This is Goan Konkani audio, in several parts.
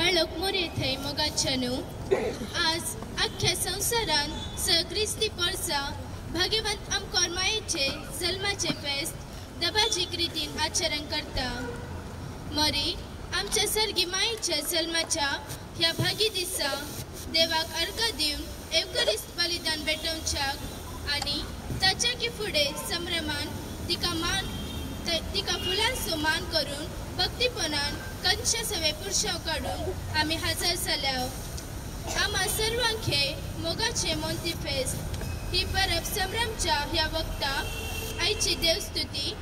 बाळक मोरे थंय मोगाच्या न्हू आज आख्ख्या संवसारान स क्रिस्ती पोरसा भाग्यवंत आमकोर मायेचे जल्माचे फेस्त दबाजीक रितीन आचरण करता. मोरी आमच्या सर्गी मायेच्या जल्माच्या ह्या भागी दिसा देवाक अर्घ दिवन एवकरिस्त बलिदान भेटोवच्याक आनी ताच्या की फुडें संभ्रमान तिका फुलांचो मान करून भक्तीपणान कंशा सवे पुरशाव काडून आमी हजर जाल्या. आमा सर्वांक हे मोगाचे मोंती फेस्त ही परब संभ्रमच्या ह्या वक्ता आईची देवस्तुती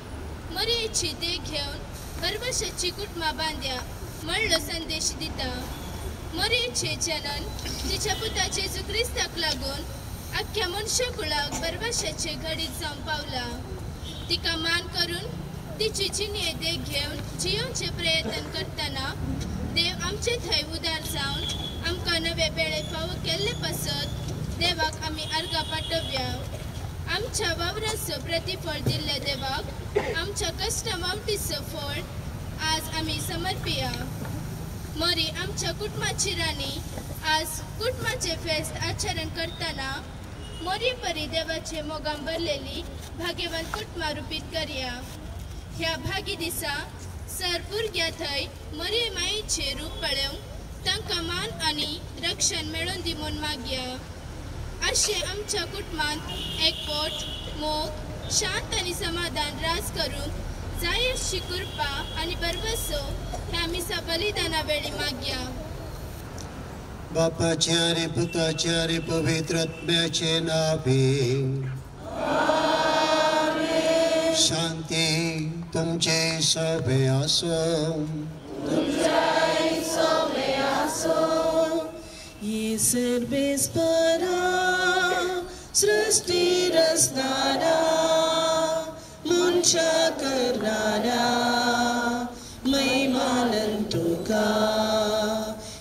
मरियेची देख घेवन परवशाची कुटुंबां बांद्या म्हणलो संदेश दिता. मरियेचे जनन तिच्या पुता जेजू क्रिस्ताक लागून आख्ख्या मनशाकुळाक बरवशाचे घडीत जावन पावला. तिका मान करून तिची जिणये देख घेवन जियोवचे प्रयत्न करतना देव आमचे थंय उदार जावन आमकां नवे बेळे फावो केल्ले पासत देवाक आमी अर्घां पाठोवया. आमच्या वावराचो प्रतिफळ दिल्ल्या देवाक आमच्या कश्टा वावटीचो फळ आज आमी समर्पिया. मोरी आमच्या कुटुंबाची राणी आज कुटुंबाचे फेस्त आचरण करतना मोरी परी देवाचे मोगान भरलेली भाग्यवान कुटुंबां रुपीत करया. ह्या भागी दिसा सर भुरग्या थंय मोरी मायेचे रूप पळोवंक तांकां मान आनी रक्षण मेळोवन दी म्हूण मागया. अशें आमच्या कुटुंबांत एकवट मोग शांत आनी समाधान राज करूंक जाय अशी कृपा आनी भरवसो ह्या मिसा बलिदाना वेळी मागया. बापाचे आनी पुताचे आनी पवित्र आत्म्याचे नावे शांती तुमचे सभे आसो. ये सर्वेस्परा सृष्टी रचणारा मनशा करणारा महिमानंद तुका.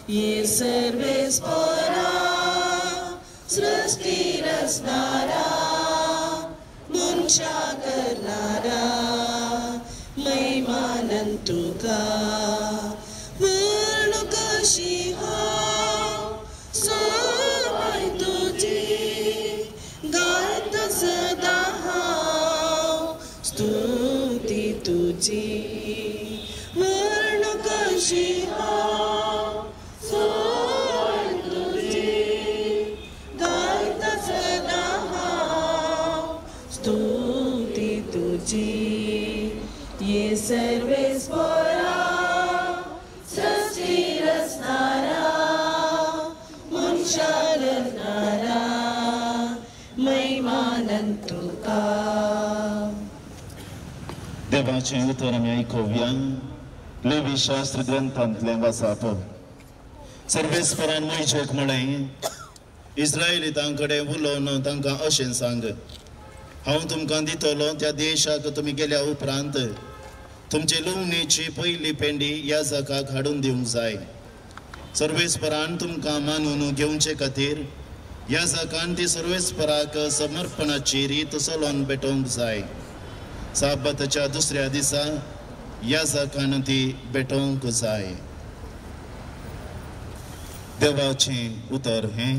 ये सर्वेस्परा सृष्टी रचणारा मनशा करणारा महिमानंद तुका. वर्ण कशी हांव सोबाय तुजी गायत सदां हांव स्तुती तुजी. वर्ण कशी हांव सोबाय तुजी गायत सदां हांव स्तुती तुजी. ये सर्वेस्परा सृष्टी रचणारा मनशा रचणारा महिमानंद तुका. देवाचें उतर आमी आयकुया. लेवी शास्त्र ग्रंथांतलें वाचप. सर्वेस्परान मोयजेक म्हळें, इस्रायलितां कडेन उलोवन तांकां अशें सांग, हांव तुमकां दितलो त्या देशाक तुमी गेल्या उपरांत तुमचे लुवणेची पयली पेंडी याजकाक हाडून दिवंक जाय. सर्वेस्परान तुमकां मानून घेवचे खातीर याजकान ती सर्वेस्पराक समर्पणाची रीत चलोवन भेटोवंक जाय. साबाताच्या दुसऱ्या दिसा याजकान ती भेटोवंक जाय. देवाचें उतर हें.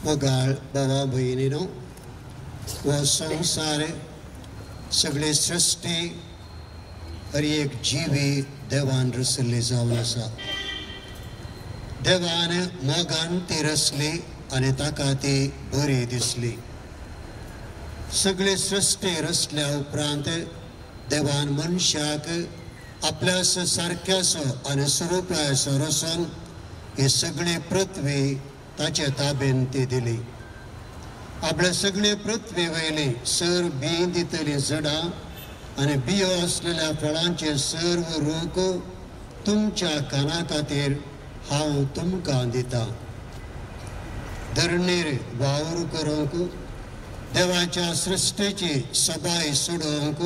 मोगाळ भावा भयणीनो, हो संवसार सगळी सृश्टी हर एक जिवी देवान रचल्ली जावन आसा. देवान मोगान ती रचली आनी ताका ती बरी दिसली. सगळी सृश्टी रचल्या उपरांत देवान मनशाक आपल्या सारक्याचो आनी स्वरुपाचो रचून ही सगळी पृथ्वी ताचे ताबेन ती दिली. आपल्या सगळे पृथ्वी वयली सर बी दितली झाडां आनी बियो आसलेल्या फळांचे सर्व रूख तुमच्या काना खातीर हांव तुमकां दिता. धरणीर वावर करूंक देवाच्या सृश्टीची सबाय सोडोवंक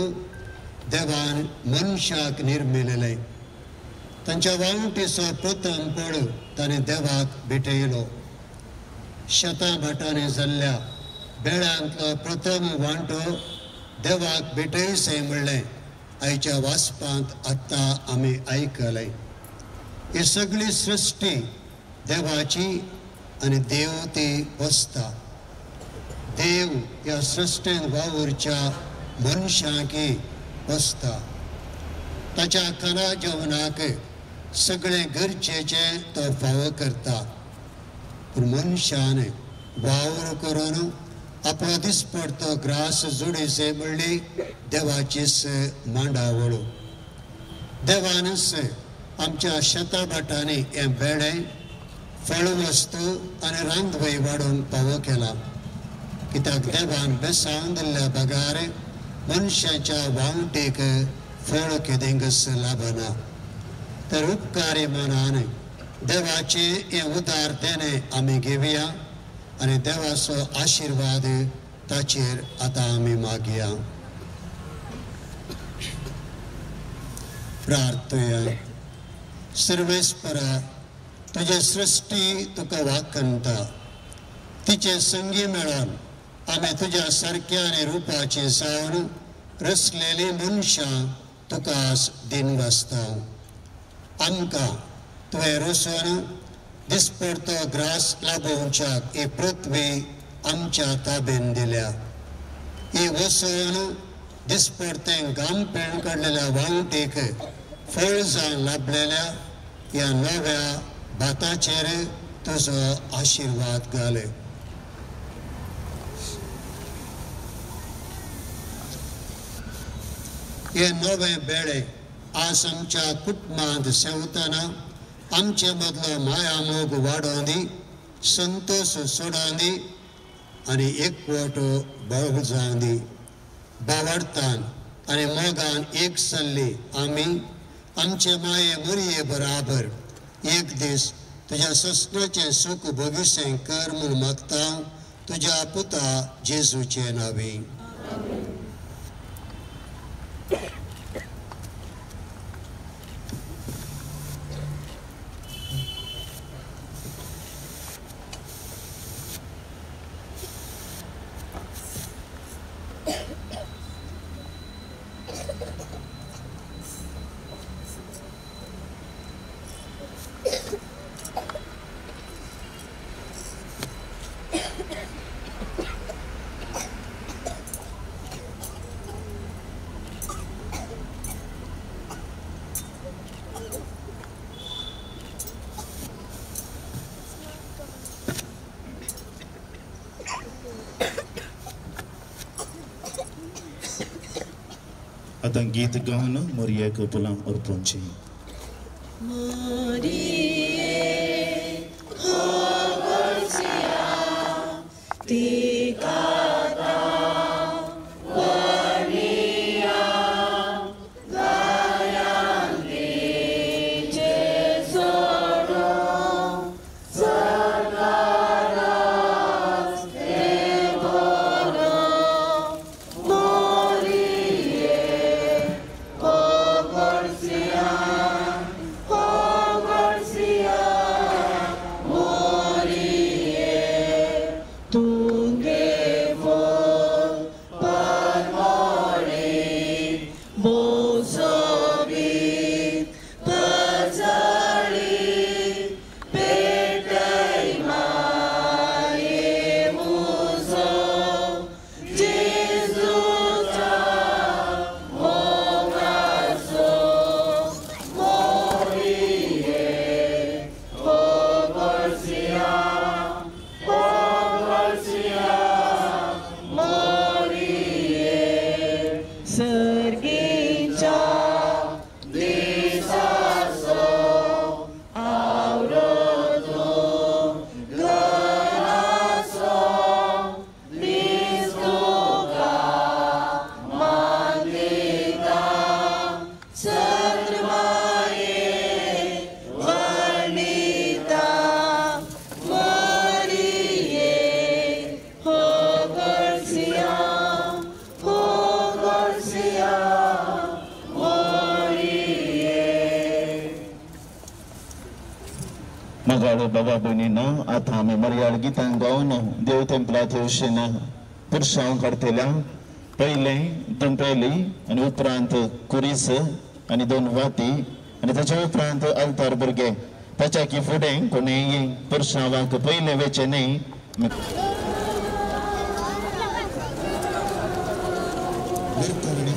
देवान मनशाक निर्मिलेलें. तांच्या वावटीचो प्रथम पळ ताणें देवाक भेटयलो. शेतां भाटांनी जाल्ल्या बेळांतलो प्रथम वांटो देवाक भेटयसे म्हणलें आयच्या वाचपांत आत्तां आमी आयकलें. ही सगळी सृश्टी देवाची आनी देव ती बसता. देव ह्या सृश्टेन वावुरच्या मनशांकी बसता. ताच्या खाना जेवणाक सगळें गरजेचें तो फावो करता. पूण मनशान वावर करून आपलो दिसपडतो ग्रास जोडीचे म्हणली देवाचीच मांडावळ. देवानच आमच्या शेता भाटांनी हें बेडे फळ वस्तू आनी रांदवय वाडोवंक फावो केला. कित्याक देवान बेसावन दिल्ल्या बगार मनशाच्या वावटेक फळ केदेंकच लाभना. तर उपकारी मनान देवाचें हें उदार देणें आमी घेवया आनी देवाचो आशिर्वाद ताचेर आतां आमी मागया. प्रार्थया. सर्वेस्परा, तुजे सृश्टी तुका वाखणता, तिचे संगी मेळोन आमी तुज्या सारक्या आनी रुपाची जावन रचलेली मनशां तुका दिन वाचता. आमकां तुवें रचून दिसपडतो ग्रास लाभोवच्याक ही पृथ्वी आमच्या ताबेन दिल्या. ही वसोवन दिसपडतें घाम पिळून काडलेल्या वावटीक फळ जावन लाभलेल्या ह्या नव्या भाताचेर तुजो आशिर्वाद घाले. हे नवे बेळे आज आमच्या कुटुंबांत सेवतना आमचे मदलो मायामोग वाडोवन दी, संतोश सोडोवन दी आनी एकवट बळ जावन दी. बावडतान आनी मोगान एक सल्ली आमी आमचे माये मुरये बराबर एक दीस तुज्या सस्नाचें सूख भोगीसें कर म्हूण मागता तुज्या पुता जेजूचे नांवे. आतां गीत गावन मोरयेक फुलां अर्पणची. बाबा भयणीनो, आतां आमी मर्याद गितां गावन देव तेंपलात येवशेन पुरसांव काडटल्या. पयलें दुमपेली आनी उपरांत कुरीस आनी दोन वाती आनी ताच्या उपरांत अल्तार भुरगे ताच्या की फुडें कोणेय पुरसांवाक पयलें वेचें न्हय.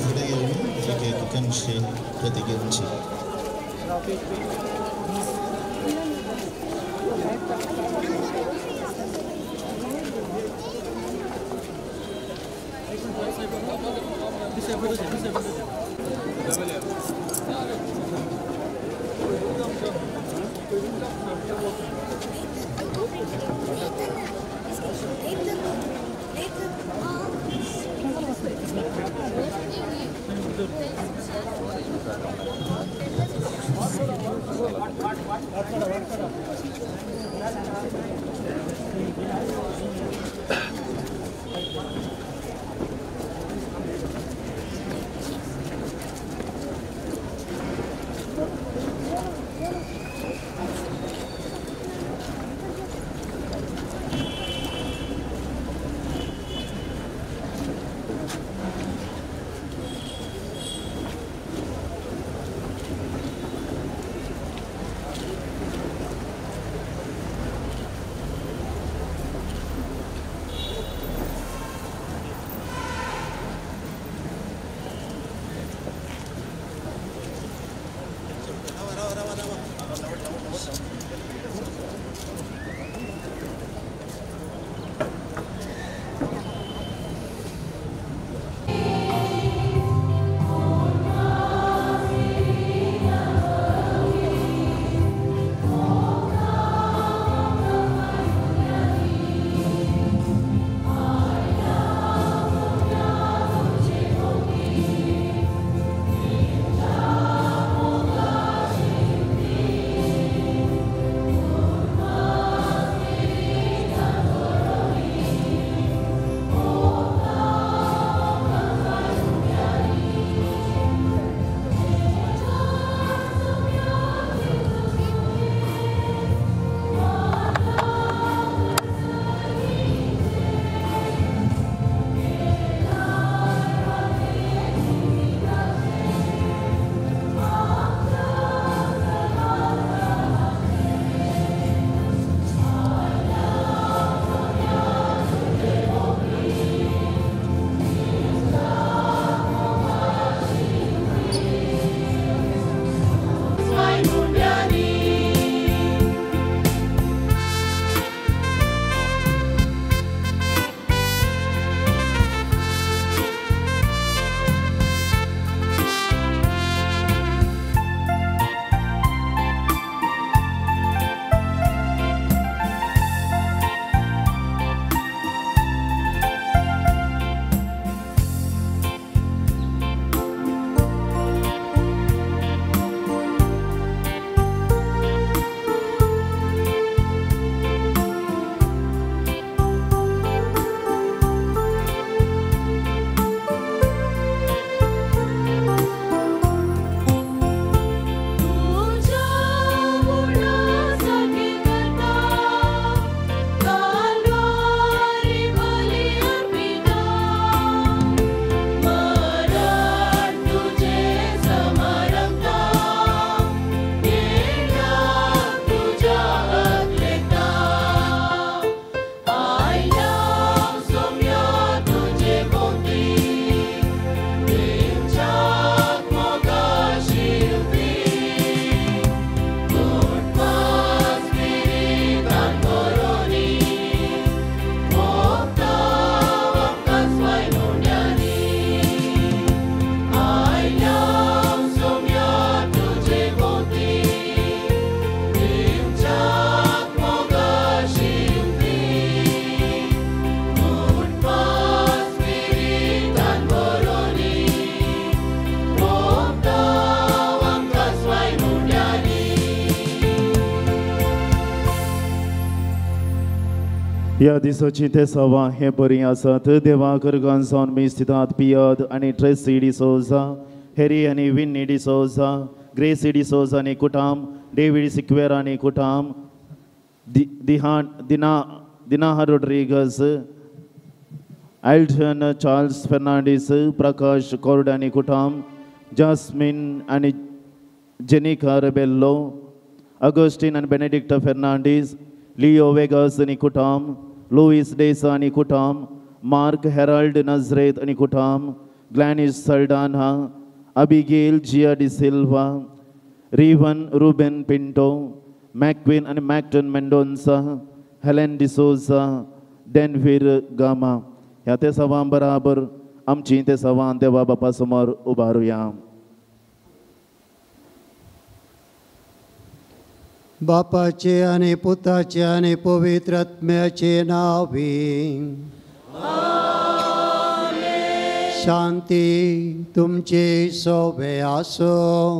फुडें येवन एक एक कनशी प्रती घेवची. ह्या दिसाची ते सवा हे बरी आसात. देवा करगान जावन मी स्थितात पियद आनी ट्रेसी डिसोजा, हेरी आनी विन्नी डिसोजा, ग्रेसी डिसोजा आनी कुटाम, डेवीड सिक्वेर आनी कुटाम, Dina Rodrigues, Ailton Charles Fernandes, Prakash कोर्ड आनी कुटाम, जास्मीन आनी जेनिका रेबेल्लो, अगस्टीन आनी बेनेडिक्ट फेर्नांडीस, लियो वेगास आनी कुटाम, लुईस डेसा आनी कुटाम, मार्क हेराल्ड नजरेत आनी कुटाम, ग्लॅनिस सल्डान्हा, अबिगेल जिया डिसिल्वा, रिवन रुबेन पिंटो, मॅक्विन आनी मॅक्टन मेंडोन्सा, हेलेन डिसोजा, डेनवीर गामा. ह्या ते सवां बराबर आमची ते सवां देवा बापा समोर उबारुया. बापाचे आनी पुताचे आनी पवित्र आत्म्याचे नांवी. शांती तुमचे सोबे आसूं.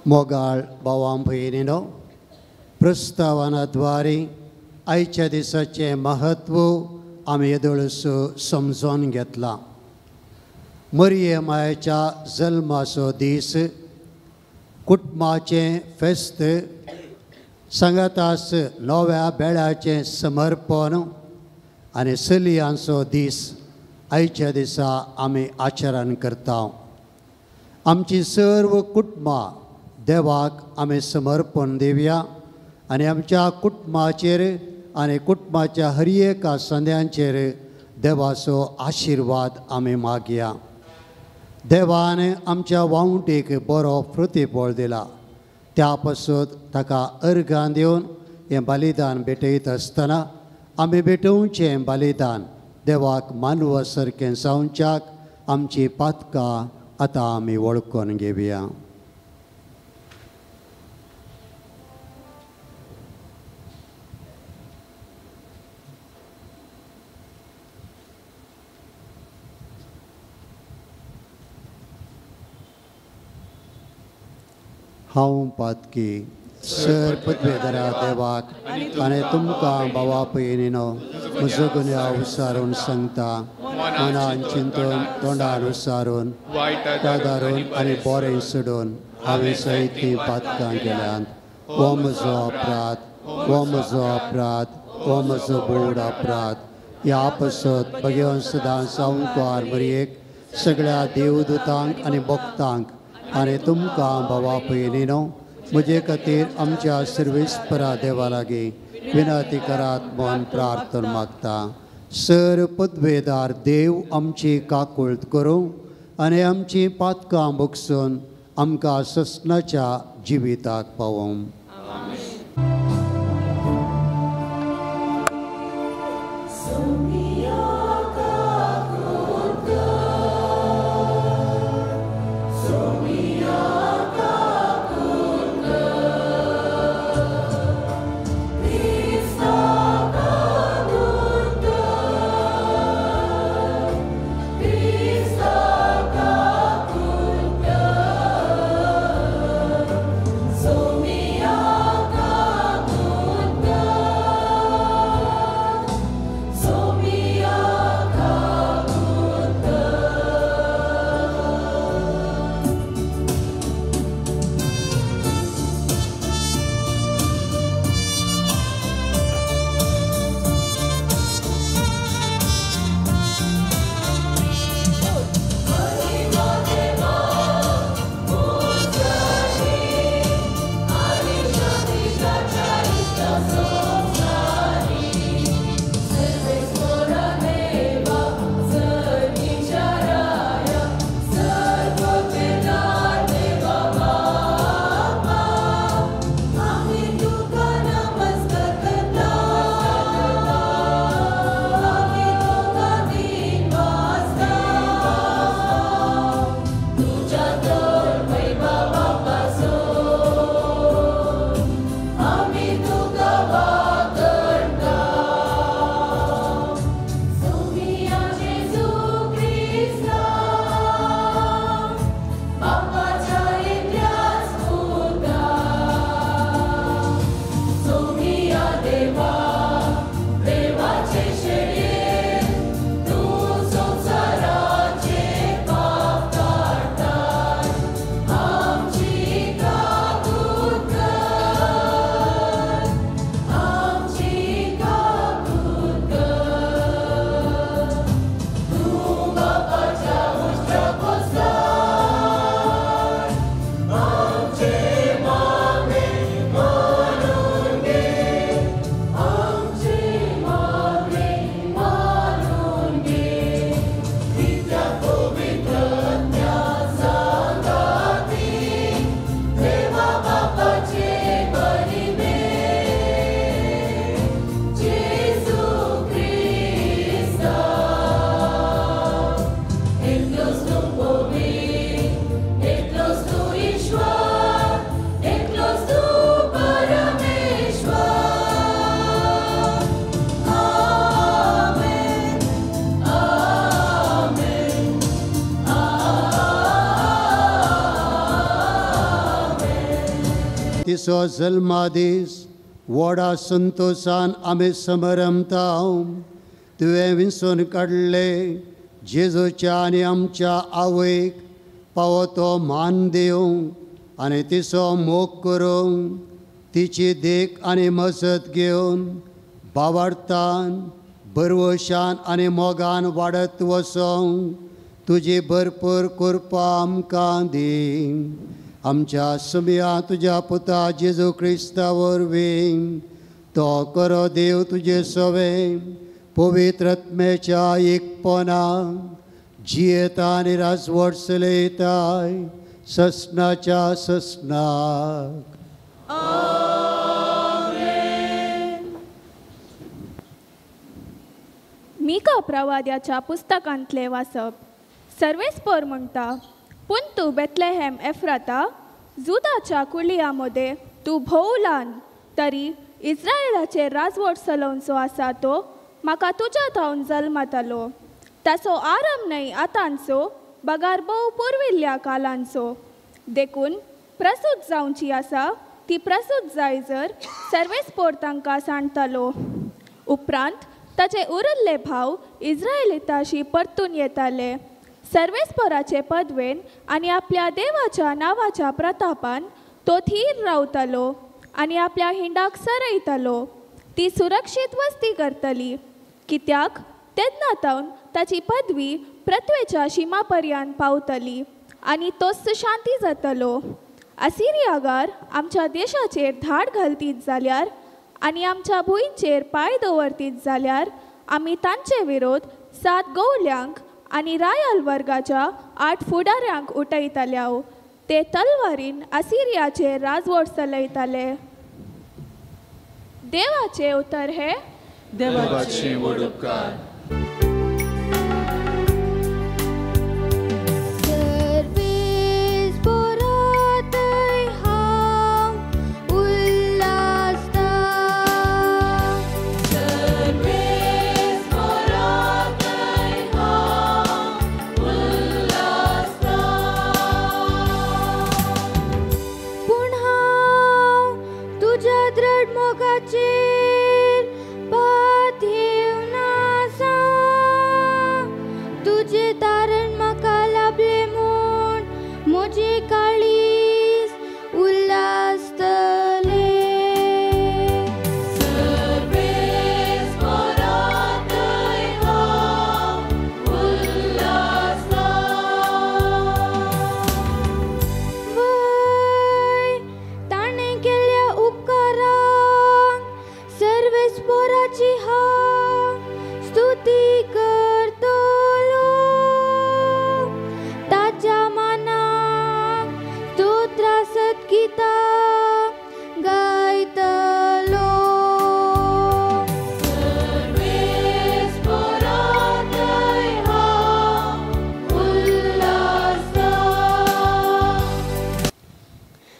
मोगाळ भावां भयणीनो, प्रस्तावनाद्वारे आयच्या दिसाचें महत्व आमी येदोळस समजून घेतलां. मरिये मायेच्या जल्माचो दीस, कुटुंबाचें फेस्त, सांगातास नव्या बेळाचें समर्पण आनी चलयांचो दीस आयच्या दिसा आमी आचरण करता. आमची सर्व कुटुंबां देवाक आमी समर्पण दिवया आनी आमच्या कुटुंबाचेर आनी कुटुंबाच्या हर एका संद्यांचेर देवाचो आशिर्वाद आमी मागया. देवान आमच्या वावटीक बरो प्रतिफळ दिला, त्या पासत ताका अर्घां दिवन हें बलिदान भेटयत आसतना आमी भेटोवचें बलिदान देवाक मानवा सारकें जावच्याक आमची पातकां आतां आमी वळखून घेवया. हांव पातकी सर पदवेधरा देवाक आनी तुमकां भावा भयणीनो म्हजो गुन्यांव विचारून सांगता, मनान चिंतून तोंडान विचारून दादारून आनी बरें सोडून हांवें सयत तीं पातकां केल्यांत. हो म्हजो अपराध, हो म्हजो अपराध, हो म्हजो बोड अपराध. ह्या पासत भगवान सदां सावकार मरयेक सगळ्या देवदूतांक आनी भक्तांक आनी तुमकां भावा भयणीनो म्हजे खातीर आमच्या सर्वेस्परा देवा लागीं विनंती करात म्हूण प्रार्थना मागता. सर पदवेदार देव आमची काकुळट करूं आनी आमची पातकां भोगसून आमकां ससनाच्या जिविताक पावोवं. So me. तिचो जल्मादीस व्हडा संतोशान आमी समरमता. तुवें विंचून काडले जेजूच्या आनी आमच्या आवयक पावो तो मान दिवंक आनी तिचो मोग करूंक तिची देख आनी मजत घेवन बावार्थान बरवशान आनी मोगान वाडत वचोंक तुजी भरपूर कृपा आमकां दी. आमच्या सुमया तुज्या पुता जेजू क्रिस्ता वरवीं तो करो देव तुजे सवे पवित्र आत्म्याच्या एकपणान जियेता आनी राजवट चलयताय ससनाच्या ससनाक. मिका प्रवाद्याच्या पुस्तकांतले वाचप. सर्वेस्पर म्हणटा, पूण तूं बेथलेहेम एफ्राता जुदाच्या कुलिया मदें तूं भोव ल्हान, तरी इस्रायलाचेर राजवट चलोवचो आसा तो म्हाका तुज्या थावन जल्मतालो. ताचो आरंभ न्हय आतांचो, बगार भोव पुर्विल्ल्या कालांचो. देखून प्रसूत जावची आसा ती प्रसूत जाय जर सर्वेस्पर तांकां सांडतालो. उपरांत ताचे उरिल्ले भाव इस्रायलिताशी परतून येताले. सर्वेस्पराचे पदवेन आनी आपल्या देवाच्या नांवाच्या प्रतापान तो थीर रावतालो आनी आपल्या हिंडाक सरयतालो. ती सुरक्षीत वस्ती करतली, कित्याक तेन्ना तावन ताची पदवी पृथ्वेच्या शिमा पर्यंत पावतली आनी तोच शांती जातलो. असिरियागार आमच्या देशाचेर धाड घालतीत जाल्यार आनी आमच्या भुंयचेर पांय दवरतीत जाल्यार आमी तांचे विरोध 7 गवल्यांक आनी रायल वर्गाच्या 8 फुडाऱ्यांक उठयताले. ते तलवारीन असिरियाचेर राजवट चलयताले. देवाचे उतर हे देवाचे व्हड उपकार.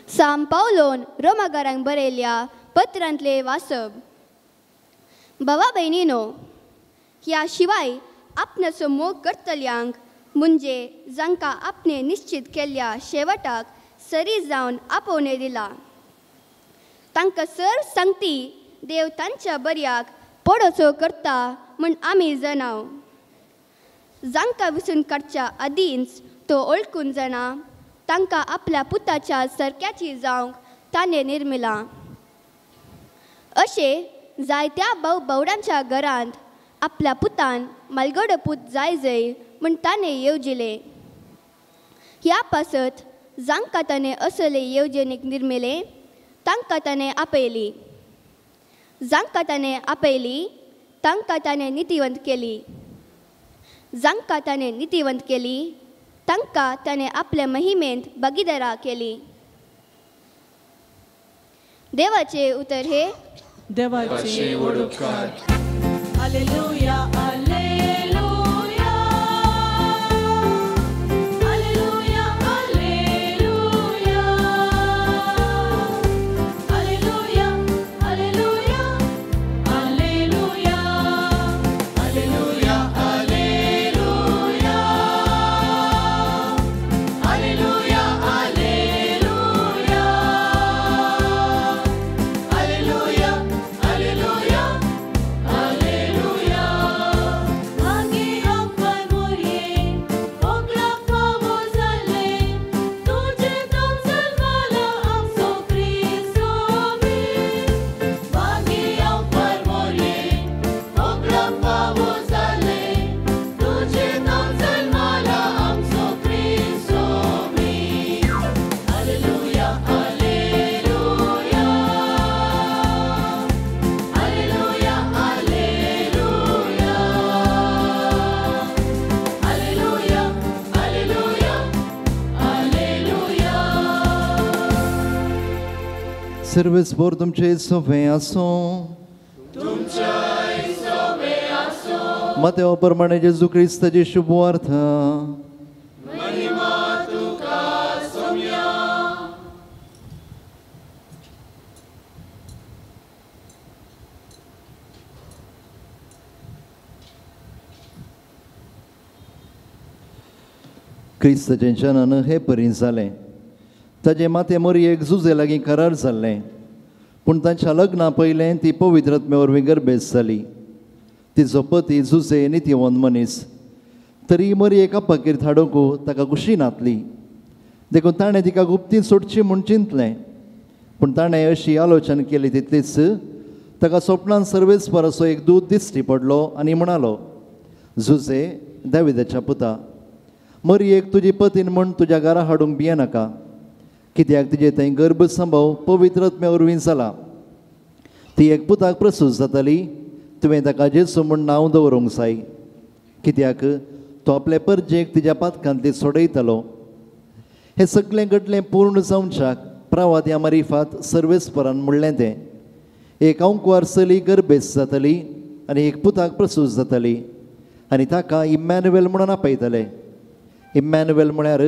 साम पावलोन रोमागारांक बरयल्या पत्रांतले वाचप. बाबा भयणीनो, ह्या शिवाय आपणाचो मोग करतल्यांक म्हणजे जांकां आपणे निश्चित केल्ल्या शेवटाक सरी जावन आपोवणें दिला तांकां सर सांगती देव तांच्या बऱ्याक पडोचो करता म्हूण आमी जाणाव. जांकां विसून काडच्या आदींच तो ओळखून जाणा तांकां आपल्या पुताच्या सारक्याची जावंक ताणें निर्मिलां. अशें जायत्या भाव भावडांच्या घरांत आपल्या पुतान मालगडो पूत जाय जय म्हूण ताणें येवजिलें. ह्या पासत जांकां ताणें असले येवजणेक निर्मिलें तांकां ताणें आपयली, जांकां ताणें आपयली तांकां ताणें नितीवंत केली, जांकां ताणें नितीवंत केली तांकां ताणें आपल्या महिमेंत भागीदारा केली. देवाचे उतर हे देवाचे व्हड उपकार. Hallelujah, hallelujah, hallelujah, hallelujah, hallelujah, hallelujah, hallelujah, hallelujah, hallelujah, hallelujah, hallelujah. सर्वेस्पोर तुमचे सोवे आसूं. मातेव प्रमाणे जेजू क्रिस्ताची शुभ वार्ता. क्रिस्ताचें जनन हे परीन जालें. ताजे माते मोरयेक जुजे लागीं करार जाल्लें, पूण तांच्या लग्ना पयलें ती पवित्र आत्म्या वरवीं गर्भेस्त जाली. तिचो पती जुजे नितीवंत मनीस, तरी मोरयेक अपाकीर धाडूंक ताका खुशी नातली. देखून ताणें तिका गुप्तीन सोडची म्हूण चिंतलें. पूण ताणें अशी आलोचन केली तितलीच ताका सोपणान सर्वेस्पर असो एक दूत दिश्टी पडलो आनी म्हणालो, जुजे दाविदाच्या पुता, मोरयेक तुजी पतीन म्हूण तुज्या घरा हाडूंक भियेनाका, कित्याक तिजे थंय गर्भ संभव पवित्र आत्म्या वरवीं जाला. ती एक पुताक प्रसूत जाताली, तुवें ताका जेजू म्हूण नांव दवरूंक जाय, कित्याक तो आपले परजेक तिज्या पातकांतली सोडयतलो. हें सगळें घडलें पूर्ण जावच्याक प्रवाद्या मारिफात सर्वेस्परान म्हणलें तें, एक अंकवार चली गर्भेस्त जातली आनी एक पुताक प्रसूत जातली आनी ताका इम्मॅन्युएल म्हणून आपयतले. इम्मॅन्युएल म्हळ्यार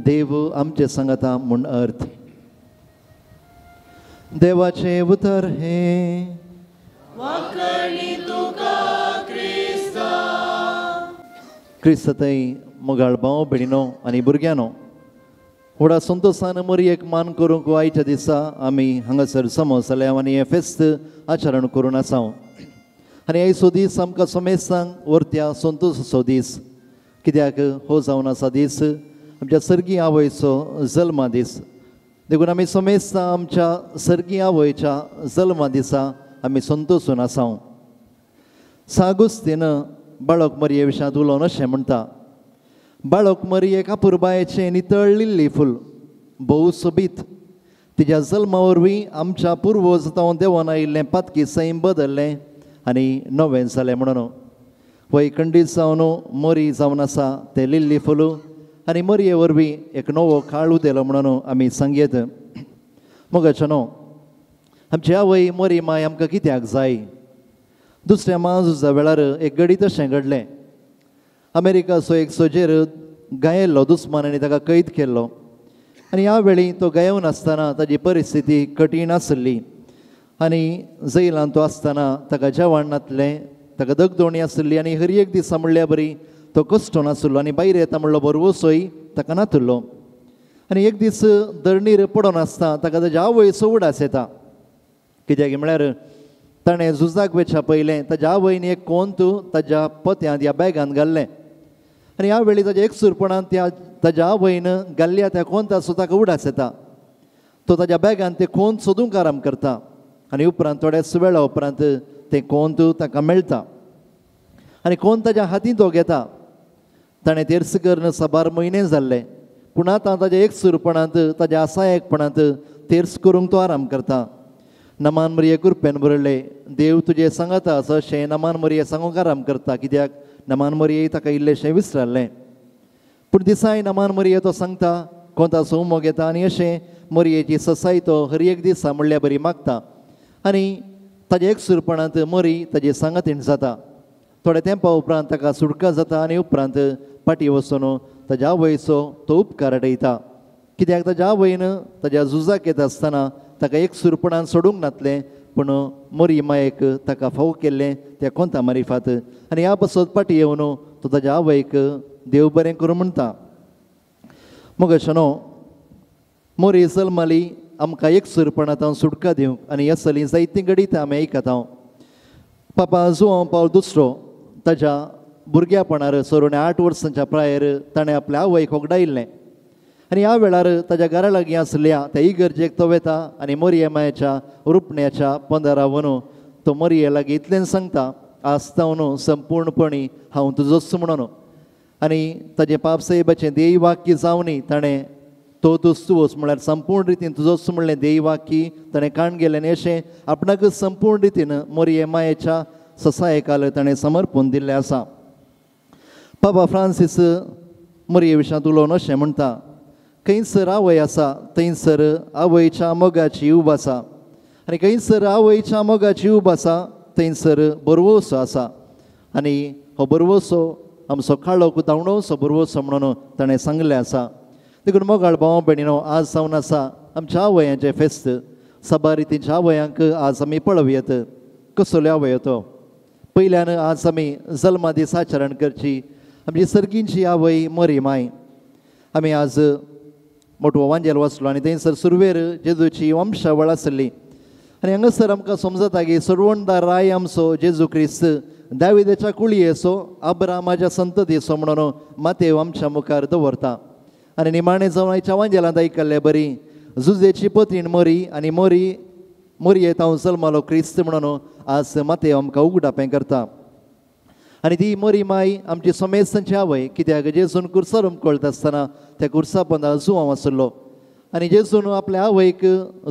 देव आमचे सांगाता म्हूण अर्थ. देवाचें उतर हें. क्रिस्त थंय मोगाळ भाव भयणीनो आनी भुरग्यांनो, व्हडा संतोशान मोरयेक मान करूंक आयच्या दिसा आमी हांगासर समज जाल्या आनी हें फेस्त आचरण करून आसा. आनी आयचो दीस आमकां समेस्तांक व्हरत्या संतोशाचो दीस, कित्याक हो जावन आसा दीस आमच्या सर्गी आवयचो जल्मा दीस. देखून आमी समेस्तां आमच्या सर्गी आवयच्या जल्मा दिसा आमी संतोशून आसा. सागुस्तीन बाळक मरये विशांत उलोवन अशें म्हणटा, बाळक मरयेक अपुरबायेचें नितळिल्ली फूल, भोव सोबीत. तिज्या जल्मा वरवीं आमच्या पुर्वज जावन देवान आयिल्लें पातकी सैम बदल्लें आनी नवें जालें म्हणून. वय खंडीत जावन मोरी जावन आसा तें लिल्ली फूल आनी मोरये वरवीं एक नवो काळ उदेलो म्हणून आमी सांगयत. मोगाचो न्हू, आमची आवय मोरी माय आमकां कित्याक जाय? दुसऱ्या म्हाझुजा वेळार एक घडीत अशें घडलें. अमेरिकाचो एक सोजेर गायेल्लो दुस्मानांनी ताका कैद केल्लो आनी ह्या वेळी तो गायोवन आसतना ताजी परिस्थिती कठीण आसली आनी जैलान तो आसतना ताका जेवण नासलें, ताका दगदोणी आसली आनी हर एक दिसा म्हणल्या बरी तो कश्टो नासलो आनी भायर येता म्हणलो भरवसोय ताका नातलो. आनी एक दीस धरणीर पडोन आसता ताका ताज्या आवयचो उडास येता, कित्याक म्हळ्यार ताणें झुजाक वेच्या पयलें ताज्या आवयन एक कोंत ताज्या पोत्यांत ह्या बॅगान घाल्लें आनी ह्या वेळी ताज्या एकसूरपणान त्या ताज्या आवयन घाल्ल्या त्या कोंताचो ताका उडास येता. तो ताज्या बॅगान तें कोंत सोदूंक आराम करता आनी उपरांत थोड्याच वेळा उपरांत तें कोंत ताका मेळटा आनी कोंत ताज्या हातीन तो घेता. ताणें तेर्स करून साबार म्हयने जाल्ले, पूण आतां ताज्या एकसूरपणांत ताज्या असायकपणांत तेर्स करूंक तो आराम करता. नमान मरिये कृपेन बरयलें, देव तुजें सांगाता आसा अशें नमान मरिये सांगूंक आराम करता, कित्याक नमान मरिये ताका इल्लेशें विसरलें. पूण दिसाय नमान मरिये तो सांगता कोंताचो उमो घेता आनी अशें मरियेची ससाय तो हर एक दिसा म्हणल्या बरी मागता आनी ताज्या एकसूरपणांत मरी ताजी सांगातीण जाता. थोड्या तेंपा उपरांत ताका सुटका जाता आनी उपरांत पाटी वचून ताज्या आवयचो तो उपकार आडयता, कित्याक ताज्या आवयन ताज्या झुजाक येता आसतना ताका एकसूरपणान सोडूंक नातलें, पूण मोरी मायेक ताका फाव केल्लें त्या कोंता मारिफात आनी ह्या पासत पाटी येवन तो ताज्या आवयक देव बरें करूं म्हणटा. मोगाचो न्हू, मोरी जल्माली आमकां एकसूरपणांत सुटका दिवंक आनी असलीं जायतीं घडितां आमी आयकता. पापा जुआंव पावल दुसरो ताज्या भुरग्यापणार सरून 8 वर्सांच्या प्रायेर ताणें आपल्या आवयक होगडायिल्लें आनी ह्या वेळार ताज्या घरा लागीं आसल्या त्या इगर्जेक तो वेता आनी मोरये मायेच्या रुपण्याच्या पंदरा वनू तो मोरये लागीं इतलें सांगता, आसता संपूर्णपणी हांव तुजोच म्हणून. आनी ताजें पापसाहेबाचें देय वाक्य जावनी ताणें तो तुज म्हळ्यार संपूर्ण रितीन तुजोच म्हणलें देय वाक्य ताणें काण गेलें आनी अशें आपणाकच संपूर्ण रितीन मोरये मायेच्या ससायकाल ताणें समर्पण दिल्लें आसा. पापा फ्रांसीस मोरये विशांत उलोवन अशें म्हणटा, खंयसर आवय आसा थंयसर आवयच्या मोगाची उब आसा. आनी खंयसर आवयच्या मोगाची उब आसा थंयसर बरवसो आसा आनी हो बरवसो आमचो काळोख धांवडोवचो बरवसो म्हणून ताणें सांगलें आसा. देखून मोगाळ भाव भयणीनो, आज जावन आसा आमच्या आवयांचें फेस्त. साबार रितीच्या आवयांक आज आमी पळोवयेत. कसल्यो आवयो तो पयल्यान आज आमी जल्मा दीस आचरण करची आमची सर्गींची आवय मरी माय. आमी आज मोटवो वांजेल वाचलो आनी थंयसर सुरवेर जेजूची वंशावळ आसली आनी हांगासर आमकां समजता की सरवणदार राय आमचो जेजू क्रिस्त दाविदाच्या कुळयेचो अब्रामाच्या संततीचो म्हणून मातेव आमच्या मुखार दवरता. आनी निमाणें जावन आयच्या वांजेलांत आयकल्ले बरी जुजेची पतीण मरी आनी मरी मरयेत हांव जल्मालो क्रिस्त म्हणून आज मातेव आमकां उगडापें करता. आनी ती मरी माय आमची समेस्तांची आवय, कित्याक जेजून कुर्सार उमकळटा आसतना त्या कुर्सा पोंदा जुवांव आसलो आनी जेजून आपल्या आवयक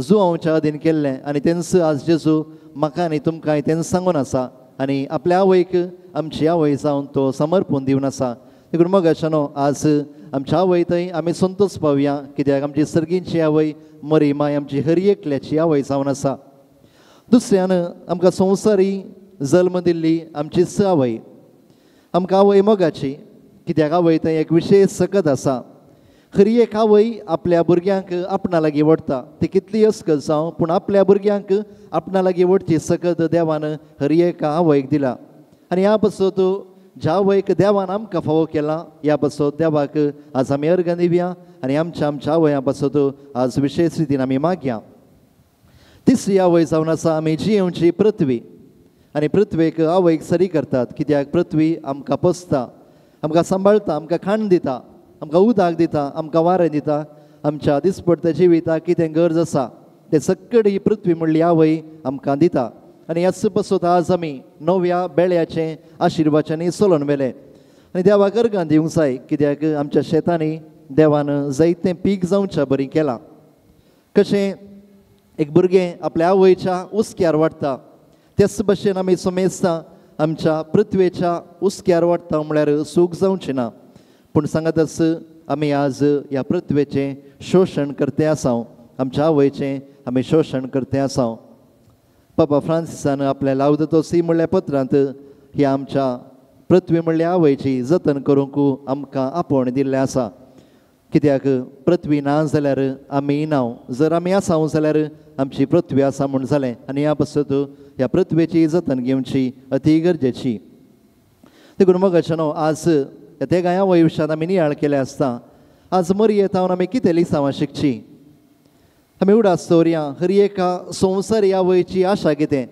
जुवांवच्या अधीन केल्लें आनी तेंच आज जेजू म्हाका आनी तुमकांय तेंच सांगून आसा आनी आपल्या आवयक आमची आवय जावन तो समर्पून दिवन आसा. देखून मोगाच्यानो, आज आमच्या आवय थंय आमी संतोष पावया, कित्याक आमची सर्गींची आवय मरी माय आमची हर एकल्याची आवय जावन आसा. दुसऱ्यान आमकां संवसारी जल्म दिल्ली आमचीच आवय, आमकां आवय मोगाची, कित्याक आवय थंय एक विशेश सकत आसा. खरी एक आवय आपल्या भुरग्यांक आपणा लागीं ओडटा, ती कितली अस्कत जावं पूण आपल्या भुरग्यांक आपणा लागीं ओडची सकत देवान हर एका आवयक दिला. आनी ह्या पासत ज्या आवयक देवान आमकां फावो केला ह्या पासत देवाक आज आमी अर्गां दिवया आनी आमच्या आमच्या आवयां पासत आज विशेश रितीन आमी मागया. तिसरी आवय जावन आसा आमी जियेवची पृथ्वी आनी पृथ्वेक आवयक सरी करतात, कित्याक पृथ्वी आमकां पोसता, आमकां सांबाळटा, आमकां खाण दिता, आमकां उदक दिता, आमकां वारें दिता. आमच्या दिसपडत्या जिविताक कितें गरज आसा तें सगळी ही पृथ्वी म्हणली आवय आमकां दिता. आनी ह्याच पासत आज आमी नव्या बेळ्याचें आशिर्वाच्यानी चलोवन व्हेलें आनी देवाक अर्गां दिवंक जाय, कित्याक आमच्या शेतांनी देवान जायतें पीक जावच्या बरी केलां. कशें एक भुरगें आपल्या आवयच्या हुस्क्यार वाडटा त्याच भशेन आमी समेस्तां आमच्या पृथ्वेच्या हुस्क्यार वाडटा म्हळ्यार सूख जावचें ना, पूण सांगतच आमी आज ह्या पृथ्वेचें शोशण करते आसा, आमच्या आवयचें आमी शोशण करते आसा. पापा फ्रांसिसान आपल्या लावदतो सी म्हणल्या पत्रांत ह्या आमच्या पृथ्वी म्हणल्या आवयची जतन करूंक आमकां आपोवणें दिल्लें आसा, कित्याक पृथ्वी ना जाल्यार आमी ना, जर आमी आसा जाल्यार आमची पृथ्वी आसा म्हूण जालें. आनी ह्या पासत ह्या पृथ्वेची जतन घेवची अती गरजेची. देखून मोगाच्यानो, आज ते गाया वयुष्यांत आमी नियाळ केले आसता आज मरयेत हांव आमी कितें लिसांवां शिकची. आमी उडास दवरया हर एका संवसारी आवयची आशा कितें,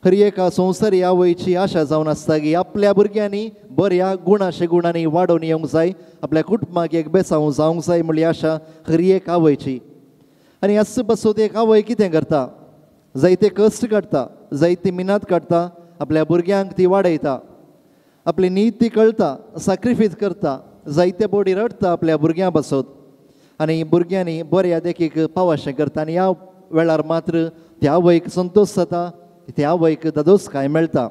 हर एका संवसारी आवयची आशा जावन आसता की आपल्या भुरग्यांनी बऱ्या गुणाशे गुणांनी वाडोवन येवंक जाय, आपल्या कुटुंबाक एक बेसांव जावंक जाय म्हणली आशा हर एक आवयची. आनी ह्याच पासत एक आवय कितें करता, जायते कश्ट काडटा, जायती मिनात काडटा, आपल्या भुरग्यांक ती वाडयता, आपली न्हीद ती कळटा, साक्रिफायस करता, जायते बोडी रडटा आपल्या भुरग्यां पासत आनी भुरग्यांनी बऱ्या देखीक पावाशें करता. आनी ह्या वेळार मात्र त्या आवयक संतोश जाता, त्या आवयक दादोसकाय मेळटा.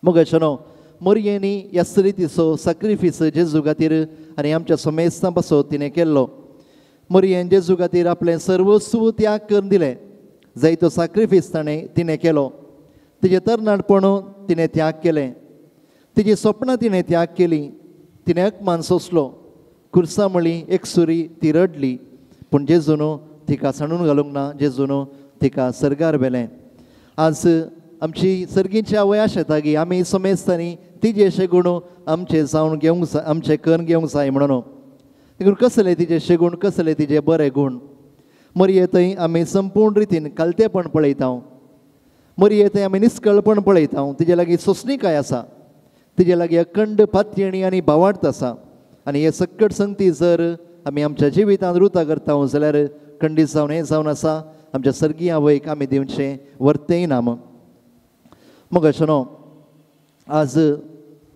मोगाच्यानो, मोरयेनी ह्या रितीचो साक्रिफीस जेजू खातीर आनी आमच्या समेस्तां पासत तिणें केल्लो. मोरयेन जेजू खातीर आपलें सर्वस्व त्याग करून दिलें, जायतो साक्रिफीस ताणें तिणें केलो. तिजें तरणाटपण तिणें त्याग केलें, तिजी सपनां तिणें त्याग केली, तिणें अपमान सोंसलो, कुर्सा म्हळी एक सुरी ती रडली, पूण जेजून तिका सांडून घालूंक ना, जेजून तिका सर्गार व्हेलें. आज आमची सर्गींची आवय आशेता की आमी समेस्तांनी तिजे शेगूण आमचे जावन घेवंक जाय, आमचे करून घेवंक जाय म्हणून. देखून कसले तिजे शेगूण, कसले तिजे बरे गूण. मरये थंय आमी संपूर्ण रितीन कालतेपण पळयता, मरये थंय आमी निस्कळपण पळयता, तिजे लागीं सोंसणीकाय आसा, तिजे लागीं अखंड पातयेणी आनी भावार्थ आसा. आनी हे सक्कट संगती जर आमी आमच्या जिवितांत रुता करता जाल्यार खंडीत जावन हें जावन आसा आमच्या सर्गीय आवयक आमी दिवचें वर्तेय नाम. मोगाच्यानो, आज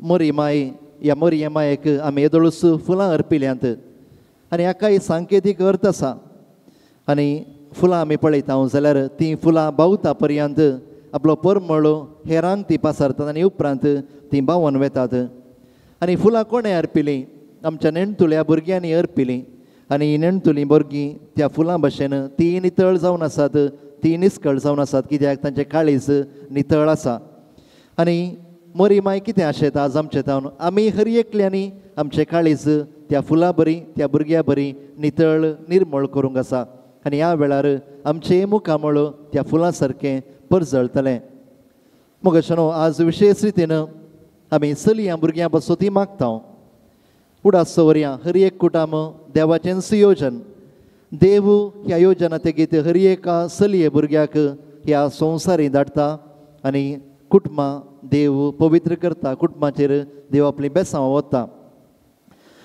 मोरी माय ह्या मोरये मायेक आमी येदोळूच फुलां अर्पिल्यांत आनी हाकाय सांकेतीक अर्थ आसा. आनी फुलां आमी पळयता जाल्यार तीं फुलां बावता पर्यंत आपलो परमळ हेरांक ती पासारतात आनी उपरांत तीं बावन वेतात. आनी फुलां कोणें अर्पिलीं? आमच्या नेणटुल्या भुरग्यांनी अर्पिलीं. आनी नेणटुलीं भुरगीं त्या फुलां भशेन तीं नितळ जावन आसात, ती निस्कळ जावन आसात, कित्याक तांचें काळीज नितळ आसा. आनी मरी माय कितें आशेता आज आमचे तावन आमी हर एकल्यांनी आमचें काळीज त्या फुलां बरी त्या भुरग्यां बरी नितळ निर्मळ करूंक आसा. आनी ह्या वेळार आमचें मुखामळ त्या फुलां सारकें परजळतलें. मोगाच्यानो, आज विशेश रितीन आमी चलयां भुरग्यां पासून ती मागता. उडास दवरया हर एक कुटाम देवाचें सुयोजन. देव ह्या योजना तेगीत हर एका चलये भुरग्याक ह्या संवसारी धाडटा आनी कुटुंबां देव पवित्र करता, कुटुंबाचेर देव आपली बेसांव वता.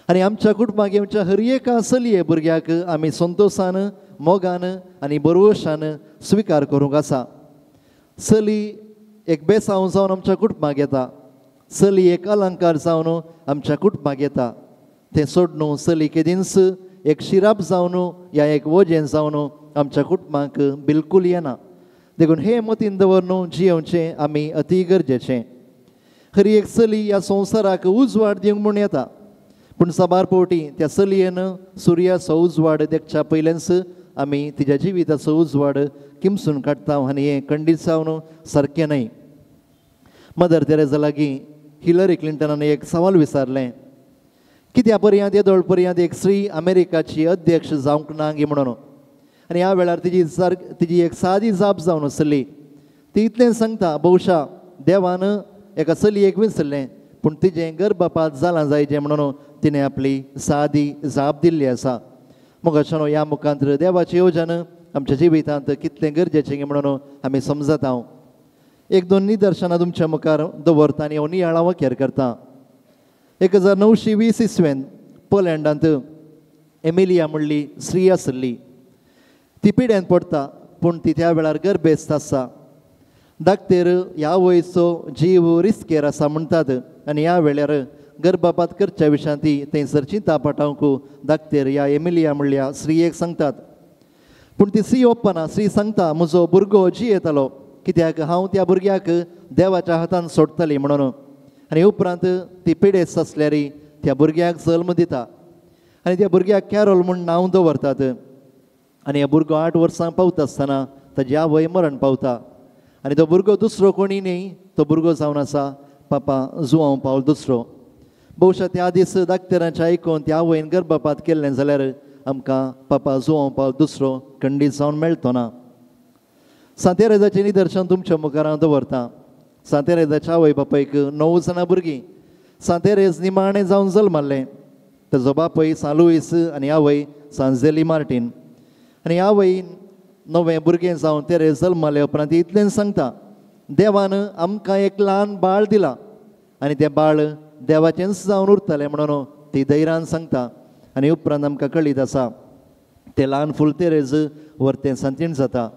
आनी आमच्या कुटुंबाक येवच्या हर एका चलये भुरग्याक आमी संतोशान, मोगान आनी बरवशान स्विकार करूंक आसा. चली एक बेसांव जावन आमच्या कुटुंबाक येता, चली एक अलंकार जावन आमच्या कुटुंबाक येता. तें सोडून चली केदींच एक शिराप जावन या एक वजें जावन आमच्या कुटुंबाक बिलकूल येना. देखून हे मतीन दवरून जियेवचें आमी अती गरजेचें. हर एक चली ह्या संवसाराक उजवाड दिवंक म्हूण येता, पूण साबार फावटी त्या चलयेन सुर्याचो उजवाड देखच्या पयलेंच आमी तिज्या जिविताचो उजवाड किमसून काडटा आनी हें खंडीत जावन सारकें न्हय. मदर तेरेजा लागीं हिलरी क्लिंटनान एक सवाल विचारलें, कित्या पर्यंत येदोळ पर्यंत एक स्त्री अमेरिकाची अध्यक्ष जावंक ना गी म्हणून. आनी ह्या वेळार तिजी एक सादी जाप जावन आसली. ती इतलें सांगता, बहुशा देवान एका चलयेक विसरलें पूण तिजें गर्भपात जालां जायचें म्हणून तिणें आपली सादी जाप दिल्ली आसा. मोगाच्यानो, ह्या मुखांत देवाचें योजन आमच्या जिवितांत कितलें गरजेचें म्हणून आमी समजता. एक दोन निदर्शनां तुमच्या मुखार दवरता आनी हांव नियाळा वकेर करता. 1920 इसवेन पोलंडांत एमिलिया म्हणली स्त्री आसली. ती पिड्यान पडटा पूण ती त्या वेळार गर्भेस्त आसा. दाक्तेर ह्या वयचो जीव रिस्केर आसा म्हणटात आनी ह्या वेळार गर्भपात करच्या विशयान ती थंयसर चिंता पाठावंक दाक्तेर ह्या एमिलिया म्हणल्या स्त्रियेक सांगतात. पूण ती स्त्री ओपना. स्त्री सांगता, म्हजो भुरगो जियेतालो कित्याक हांव त्या भुरग्याक देवाच्या हातान सोडटली म्हणून. आनी उपरांत ती पिडेस्त आसल्यार त्या भुरग्याक जल्म दिता आनी त्या भुरग्याक कॅरोल म्हूण नांव दवरतात. आनी हो भुरगो 8 वर्सां पावता आसतना ताजी आवय मरण पावता आनी तो भुरगो दुसरो कोणी न्ही, तो भुरगो जावन आसा पापा जुआंव पावल दुसरो. बहुशा त्या दीस दाक्तेरांचें आयकून त्या आवयन गर्भपात केल्लें जाल्यार आमकां पापा जुआंव पावल दुसरो खंडीत जावन मेळटो ना. सांतेरेजाचें निदर्शन तुमच्या मुखार हांव दवरता. सांतेरेजाच्या आवय बापायक 9 जाणां भुरगीं. सांतेरेज निमाणें जावन जल्माल्लें. ताजो बापूय सान लुईस आनी आवय सांजेली मार्टीन. आनी आवयन नवें भुरगें जावन तेरेज जल्माले उपरांत इतलें सांगता, देवान आमकां एक ल्हान बाळ दिलां आनी तें बाळ देवाचेंच जावन उरतलें म्हणून ती धैर्यान सांगता. आनी उपरांत आमकां कळीत आसा तें ल्हान फूल तेरेज व्हरतें सांतीण जाता.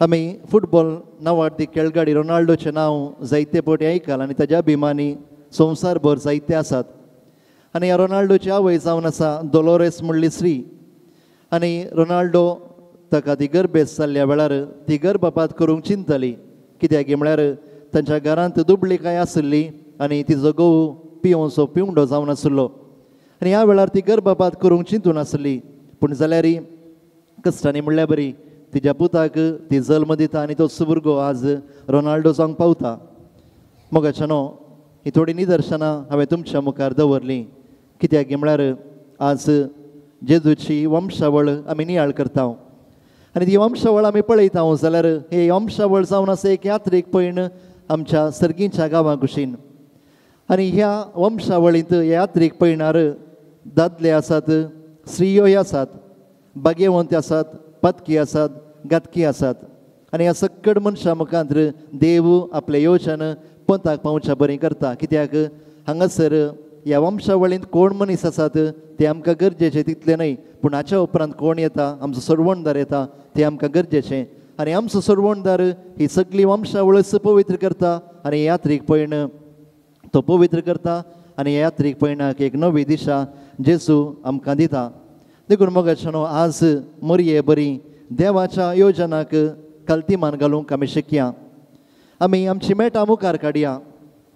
आमी फुटबॉल नांवाडती खेळगाडी रोनाल्डोचें नांव जायते फावटी आयकलां आनी ताज्या अभिमानी संवसारभर जायते आसात. आनी ह्या रोनाल्डोची आवय जावन आसा दोलोरेस म्हणली स्त्री. आनी रोनाल्डो ताका ती गर्भेस्त जाल्ल्या वेळार ती गर्भपात करूंक चिंतली, कित्याक म्हळ्यार तांच्या घरांत दुबळी कांय आसली आनी तिजो घोव पिवंचो पिवंडो जावन आसलो. आनी ह्या वेळार ती गर्भपात करूंक चिंतून आसली, पूण जाल्यार कश्टांनी म्हणल्यार बरी तिज्या पुताक ती जल्म दिता आनी तो भुरगो आज रोनाल्डो जावंक पावता. मोगाच्यानो, ही थोडीं निदर्शनां हांवें तुमच्या मुखार दवरलीं कित्याक म्हळ्यार आज जेजूची वंशावळ आमी नियाळ करता आनी ती वंशावळ आमी पळयता जाल्यार हे वंशावळ जावन आसा एक यात्रीक पयण आमच्या सर्गीच्या गांवां कुशीन. आनी ह्या वंशावळींत यात्रीक पयणार दादले आसात, स्त्रियोय आसात, भाग्यवंत आसात, पातकी आसात, घातकी आसात. आनी ह्या सक्कड मनशां मुखार देव आपलें योजन पंथाक पावच्या बरी करता, कित्याक हांगासर ह्या वंशावळींत कोण मनीस आसात ते आमकां गरजेचें तितलें न्हय, पूण हाच्या उपरांत कोण येता, आमचो सोडवणदार येता ते आमकां गरजेचें. आनी आमचो सोडवणदार ही सगळी वंशावळच पवित्र करता आनी यात्रीक पयण तो पवित्र करता आनी यात्रीक पयणाक एक नवी दिशा जेजू आमकां दिता. देखून मोगाच्यानो, आज मरये बरी देवाच्या योजनाक कल्तिमान घालूंक आमी शिकया. आमी आमची मेटां मुखार काडया,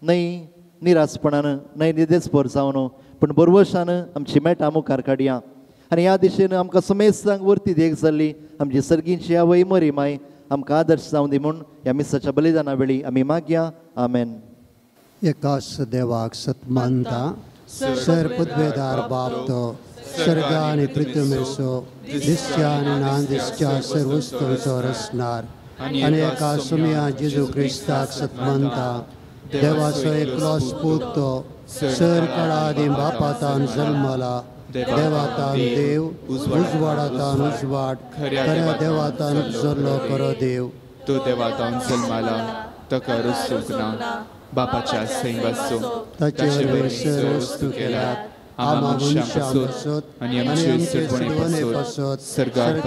न्हय निरासपणान, न्हय निदेसभर जावन, पूण बरवशान आमची मेटां मुखार काडया. आनी ह्या दिशेन आमकां समेस्तांक वरती देख जाल्ली आमची सर्गींची आवय मरी माय आमकां आदर्श जावं दी म्हूण ह्या मिसाच्या बलिदाना वेळी आमी मागया. आमेन. एकास देवाक सतमानता सर पदवेदार बाप तो सर्ग आनी पृथ्वीचो दिसच्या आनी ना दिसच्या सर्व वस्तूंचो रचणार आनी एका सुमया जेजू क्रिस्ताक सतमानता देवाचो एकलोच पूत तो सर काळा आदीं बापातान जल्मला देवातान देव उजवाडातान उजवाड खऱ्या देवातान उपजल्लो खरो देव तो देवातान जल्मला ताका रचूंक ना बापाच्या सैंगाचो ताचे वरवीं सर वस्तू केल्यात आमा मनशां पासत आनी आमचे सुडवणे पासत सर्गार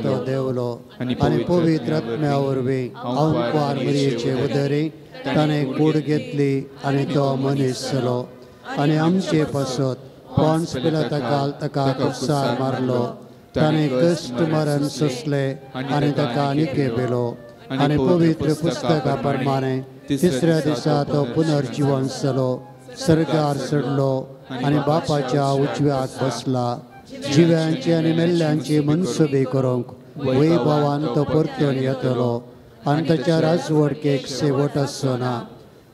तो देवलो आनी पवित्र आत्म्या वरवीं अंकुवार मरियेचे उदरी ताणें कूड घेतली आनी तो मनीस जालो आनी आमचे पासत पोन्स पिलाता ताका कुसार मारलो ताणें कश्ट मरण सोंसलें आनी ताका निके पेलो आनी पवित्र पुस्तका प्रमाणे तिसऱ्या दिसा तो पुनर्जिवन जालो सर्गार चडलो आनी बापाच्या उजव्याक बसला जिव्यांची आनी मेल्ल्यांची मनसुबी करूंक वैभवान तो परतून येतलो आनी ताच्या राजवडकेक शेवट आसचो ना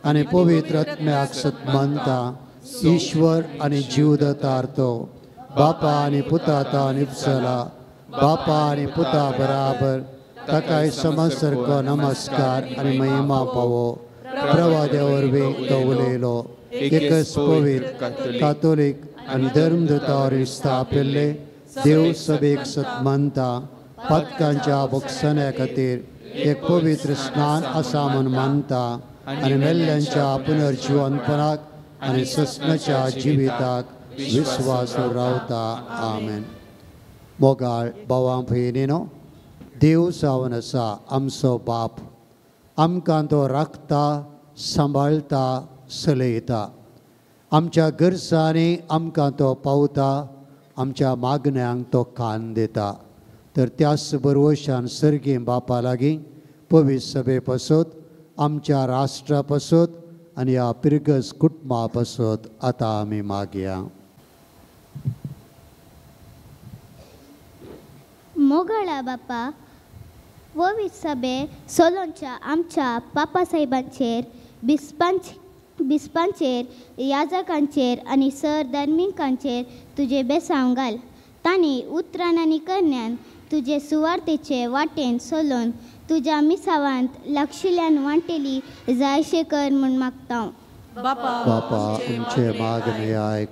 आनी पवित्र आत्म्याक सतमानता ईश्वर आनी जीवदातार तो बापा आनी पुता तान उपसला बापा आनी पुता बराबर ताकाय समसारको नमस्कार आनी महिमा पावो प्रवाद्या वरवीं तो उलयलो एकच पवित्र कातोलीक आनी धर्मदूता वरवीं स्थापिल्ले देव सभेक सतमानता पातकांच्या भोगसण्या खातीर एक पवित्र स्नान आसा म्हूण मानता आनी मेल्ल्यांच्या पुनर्जिवनपणाक आनी सस्नाच्या जिविताक विस्वास रावता. आमेन. मोगाळ भावां भयणीनो, देव जावन आसा आमचो बाप, आमकां तो राखता, सांबाळटा, चलयता. आमच्या गरजांनी आमकां तो पावता, आमच्या मागण्यांक तो कान दिता. तर त्याच बरवशान सर्गी बापा लागीं पवित्र सभे पासत, आमच्या राष्ट्रा पासत आनी ह्या पिरगज कुटुंबा पासत आतां आमी मागया. मोगाळा बापा, पवित्र सभे सोलोंच्या आमच्या पापा साहेबांचेर, बिस्पांचेर, याजकांचेर आनी सर धार्मिकांचेर तुजें बेसांव घाल. तांणी उतरान आनी करण्यान तुजे सुवार्थेचे वाटेन सोलोन तुज्या मिसावांत लागशिल्ल्यान वांटेली जायशें कर म्हूण मागता. बापा आमचे मागणें आयक.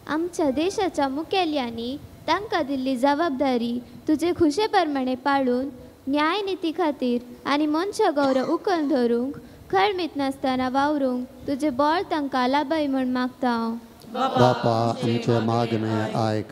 आमच्या देशाच्या मुखेल्यांनी तांकां दिल्ली जबाबदारी तुजे खुशे प्रमाणे पाळून न्याय निती खातीर आनी मनशा गौरव उखल धरूंक खळमीत नासतना वावरूंक तुजें बळ तांकां लाभय म्हूण मागता हांव. बापा आमचे मागणें आयक.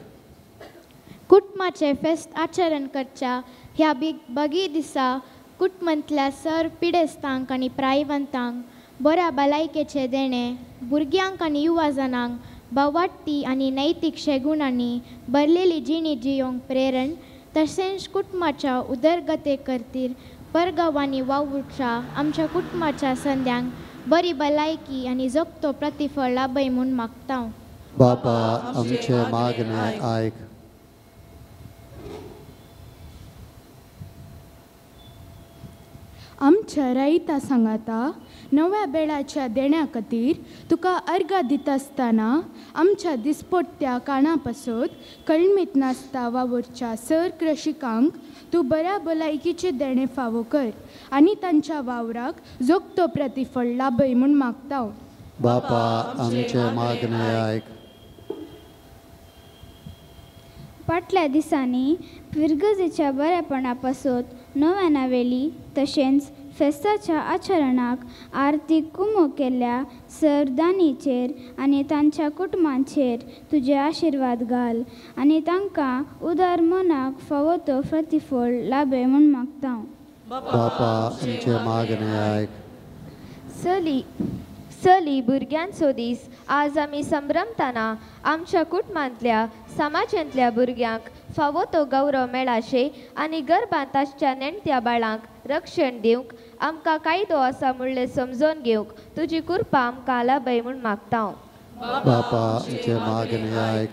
कुटुंबाचें फेस्त आचरण करच्या ह्या बगी दिसा कुटुंबांतल्या सर पिडेस्तांक आनी प्रायवंतांक बऱ्या भलायकेचें देणें, भुरग्यांक आनी युवा जणांक भावार्थी आनी नैतीक शेगुणांनी भरलेली जिणी जियोंक प्रेरण, तशेंच कुटुंबाच्या उदरगते खातीर परगांवांनी वावुरच्या आमच्या कुटुंबाच्या संद्यांक बरी भलायकी आनी जगतो प्रतिफळ लाभय म्हूण मागता. बापा आमचे मागणें आयक. आमच्या रायता सांगाता नव्या बेळाच्या देण्या खातीर तुका अर्गां दिता आसतना आमच्या दिसपट्ट्या काणा पासत कळमीत नासता वावुरच्या सर कृषिकांक तूं बऱ्या भलायकीचें देणें फावो कर आनी तांच्या वावराक जोगतो प्रतिफळ लाभय म्हूण मागता. बापा आमचें मागणें आयक. फाटल्या दिसांनी फिरगजेच्या बरेपणा पासत नव्याना वेली तशेंच फेस्ताच्या आचरणाक आर्थीक कुमो केल्ल्या सरदानीचेर आनी तांच्या कुटुंबांचेर तुजे आशिर्वाद घाल आनी तांकां उदार मनाक फावो तो प्रतिफळ लाभय म्हूण मागता. बापा आमचें मागणें आयक. चली चली भुरग्यांचो दीस आज आमी संभ्रमताना आमच्या कुटुंबांतल्या समाजांतल्या भुरग्यांक फावो तो गौरव मेळाशे आनी गर्भांत आसच्या नेणत्या बाळांक रक्षण दिवंक आमकां कायदो आसा म्हणलें समजोन घेवंक तुजी कृपा आमकां लाभय म्हूण मागता. बापा आमचे मागणें आयक.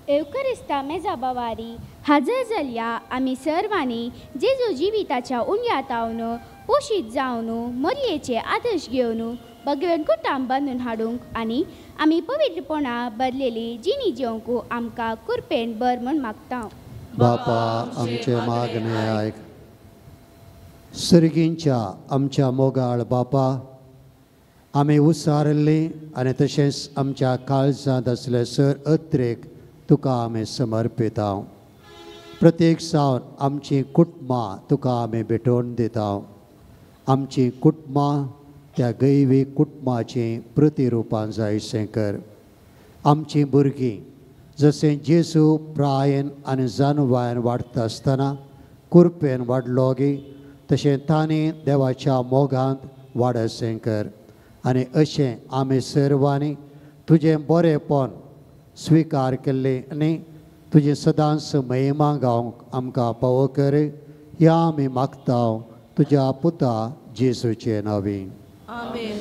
एवकरिस्ता मेजा बवारी हाजर जाल्या आमी सर्वांनी जेजू जिविताच्या उणग्यांत हावन पोशीत जावन मरयेचे आदर्श घेवन भगवें कुटाम बांदून हाडूंक आनी आमी पवित्रपणा बदलेली जिणी जेवंक आमकां कुरपेन बर म्हूण मागता. बापा आमचे मागणें आयक. सर्गींच्या आमच्या मोगाळ बापा, आमी उसारिल्ली आनी तशेंच आमच्या काळजांत आसले सर अत्रेक तुका आमी समर्पिता. प्रत्येक सावन आमचीं कुटुंबां तुका आमी भेटोवन दिता. आमचीं कुटुंबां त्या दैवी कुटुंबाचीं प्रतिरुपां जायशें कर. आमचीं भुरगीं जशें जेजू प्रायेन आनी जानवायन वाडटा आसतना कुरपेन वाडलो गी तशें तांणी देवाच्या मोगांत वाडशें कर. आनी अशें आमी सर्वांनी तुजें बरेंपण स्विकार केल्लें आनी तुजी सदांच महिमा गावंक आमकां पावो कर. ह्या आमी मागता तुज्या पुता जेजूचे नांवी. आमेन.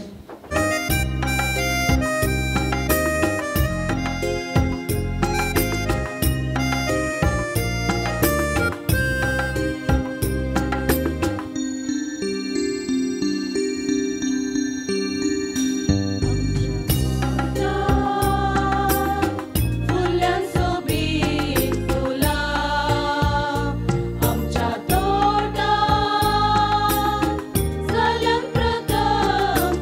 आमच्या तोटांत जाल्यां प्रथम.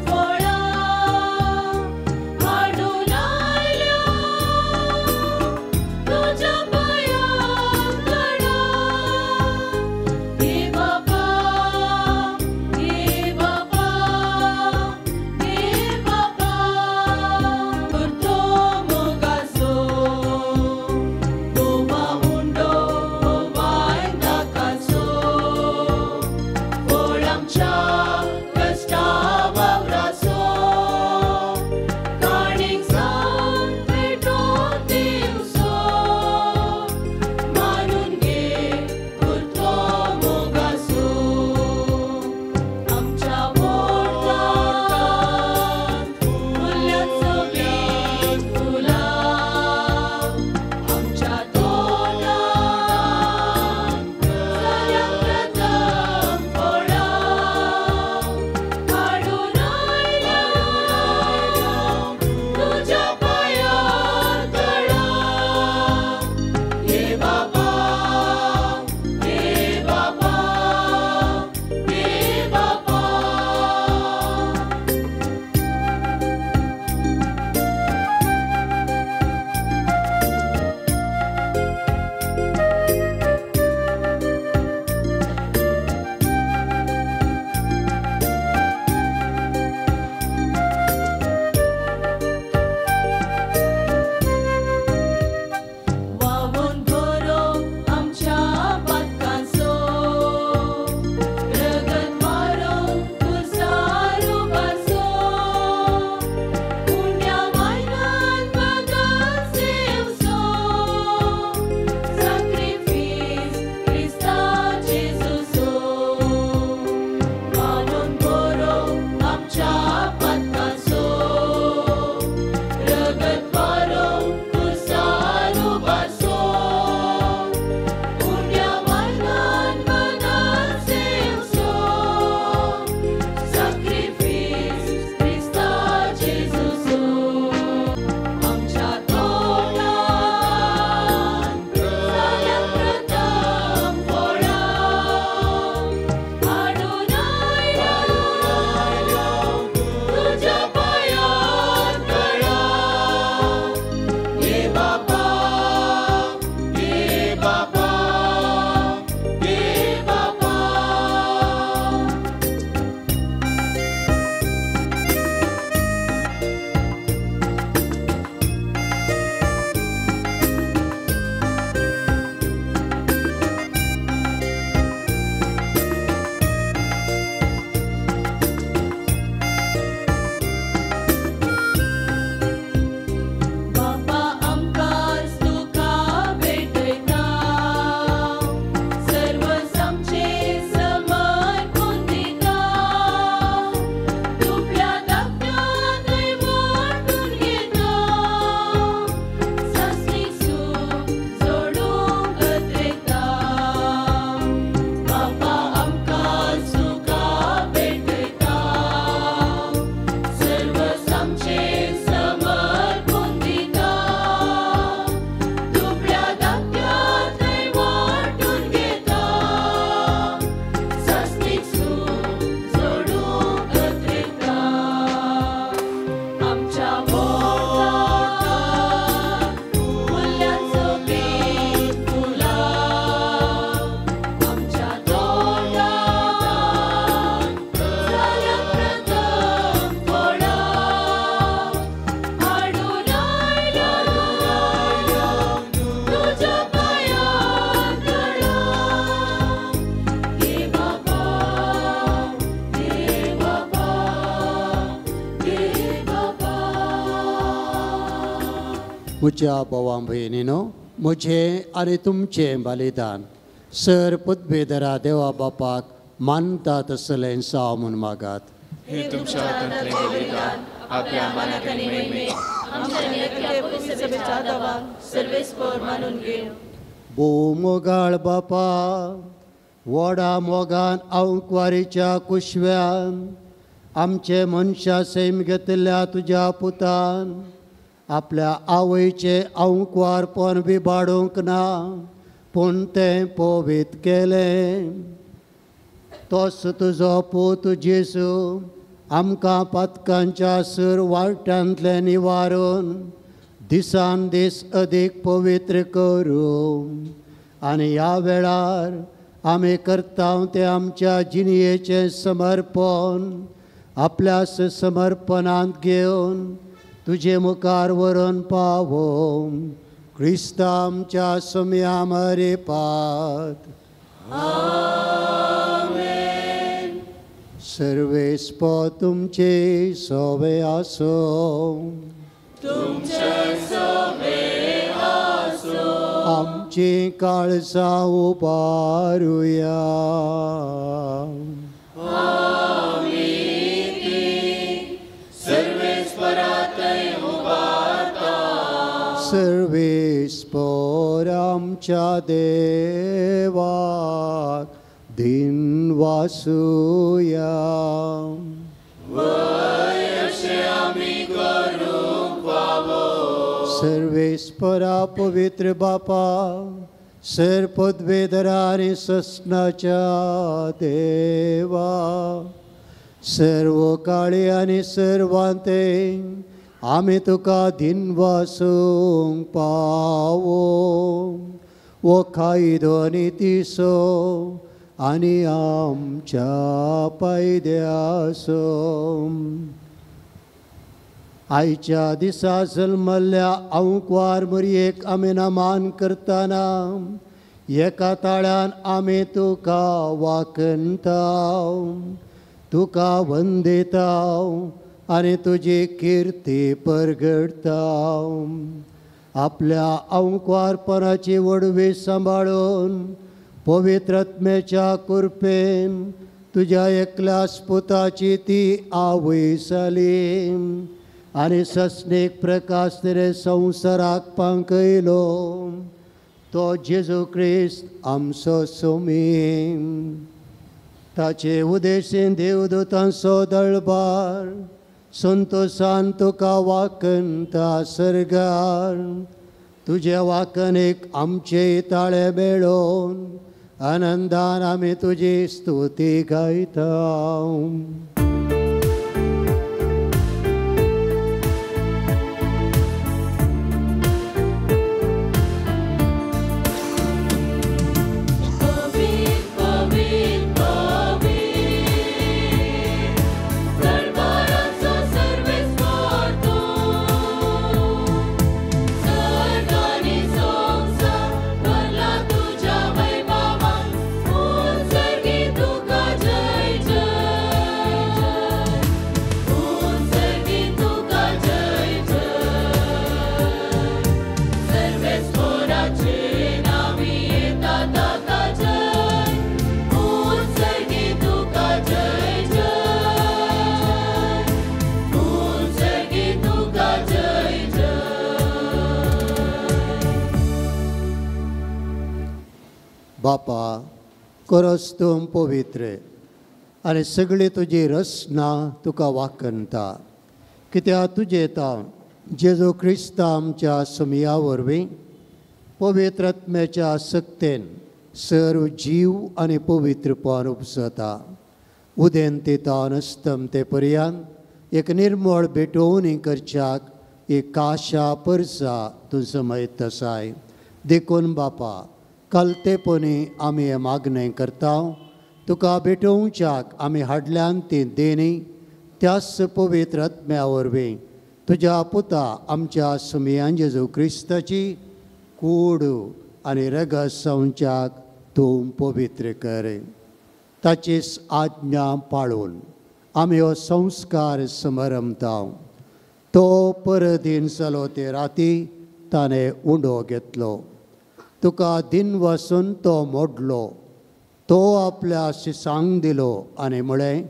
म्हज्या भावां भयणीनो, म्हजें आनी तुमचें बलिदान सर पदवेधरा देवा बापाक मानता तसलें जावं म्हूण मागात. हे तुमच्या हातांतलें बलिदान आपल्या मानाक आनी महिमेक आमच्या नियतीच्या पवित्र सभेच्या दावान सर्वेस्पर मानून घेवं. भोव मोगाळ बापा, व्हडा मोगान आंकवारीच्या कुशव्यान आमचे मनशा सैम घेतिल्ल्या तुज्या पुतान आपल्या आवयचें आंकवारपण विबाडूंक ना, पूण तें पवित्र केलें. तोच तुजो पूत जेजू आमकां पातकांच्या सूर वाळटांतलें निवारून दिसान दीस अदीक पवित्र करूं आनी ह्या वेळार आमी करता तें आमच्या जिणयेचें समर्पण आपल्या समर्पणांत घेवन तुजे मुखार व्हरून पावोवं. क्रिस्ता आमच्या सुम्या मरेपात. आमेन. सर्वेस्प तुमचे सोवे आसो. तुमचे सोवे आसो. आमची काळजां उबारुया. आमी ती सर्वेस्परातय उबारता. सर्वेस्पर आमच्या देवाक दिन वासुया. वय अशें आमी करूंक फावो. सर्वेस्परा पवित्र बापा, सर पदवेधरा आनी ससनाच्या देवा, सर्व काळी आनी सर्वांते आमी तुका दिनवासूंक पावो. वो कायदो आनी तिसो आनी आमच्या पायद्यासो. आयच्या दिसा जल्मल्ल्या आंकवार मुरयेक आमी नमान करतना एका ताळ्यान आमी तुका वाकणता, तुका वंदिता आनी तुजी किर्ती परगडता. आपल्या आंकवारपणाची वडवी सांबाळून पवित्र आत्म्याच्या कृपेन तुज्या एकल्या पुताची ती आवय जाली आनी सस्नीक प्रकाश तिणें संवसाराक पांकयलो. तो जेजू क्रिस्त आमचो सोमी. ताचे उदेशीन देवदूतांचो दळबार संतोसान तुका वाकणता सर्गार. तुजे वाकणीक आमचे ताळे मेळोवन आनंदान आमी तुजी स्तुती गायता. बापा, करस तूं पवित्र आनी सगळी तुजी रचना तुका वाकणता. कित्याक तुजें तावन जेजू क्रिस्ता आमच्या सुमया वरवीं पवित्र आत्म्याच्या सक्तेन सर्व जीव आनी पवित्रपण उपजता. उदेंती तावन अस्तमते पर्यंत एक निर्मळ भेटोवणी करच्याक एक काशा परसा तूं जमयत आसाय. देखून बापा, कलतेपणी आमी हें मागणें करता, तुका भेटोवच्याक आमी हाडल्यान ती देणी त्याच पवित्र आत्म्या वरवीं तुज्या पुता आमच्या सुमयान जेजू क्रिस्ताची कूड आनी रगत संवच्याक तूं पवित्र कर. ताचीच आज्ञा पाळून आमी हो संस्कार समरमता. तो परदीन जालो ते राती ताणें उंडो घेतलो. तुका दिन वसून तो मोडलो, तो आपल्या शिसांक दिलो आनी म्हळें,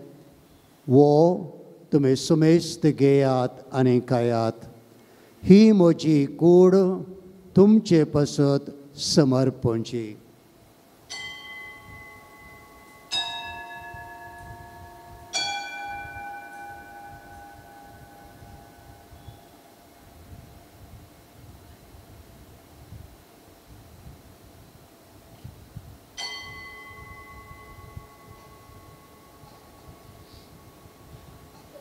वो तुमी सुमेस्त घेयात आनी खायात, ही म्हजी कूड तुमचे पासत समर्पणची.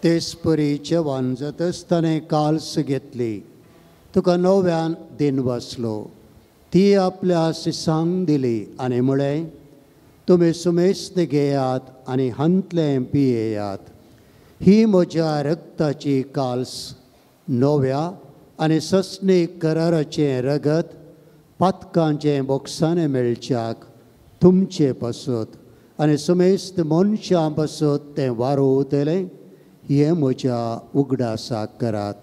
तेचपरी जेवण जातच ताणें काल्स घेतली, तुका नव्यान दिन वाचलो, ती आपल्या शिसांक दिली आनी म्हळें, तुमी सुमेस्त घेयात आनी हांतलें पियेयात, ही म्हज्या रक्ताची काल्स, नव्या आनी सस्नीक कराराचें रगत पातकांचें बोक्साणें मेळच्याक तुमचे पासत आनी सुमेस्त मनशां पासत तें वारोवतलें, हें म्हज्या उगडासाक करात.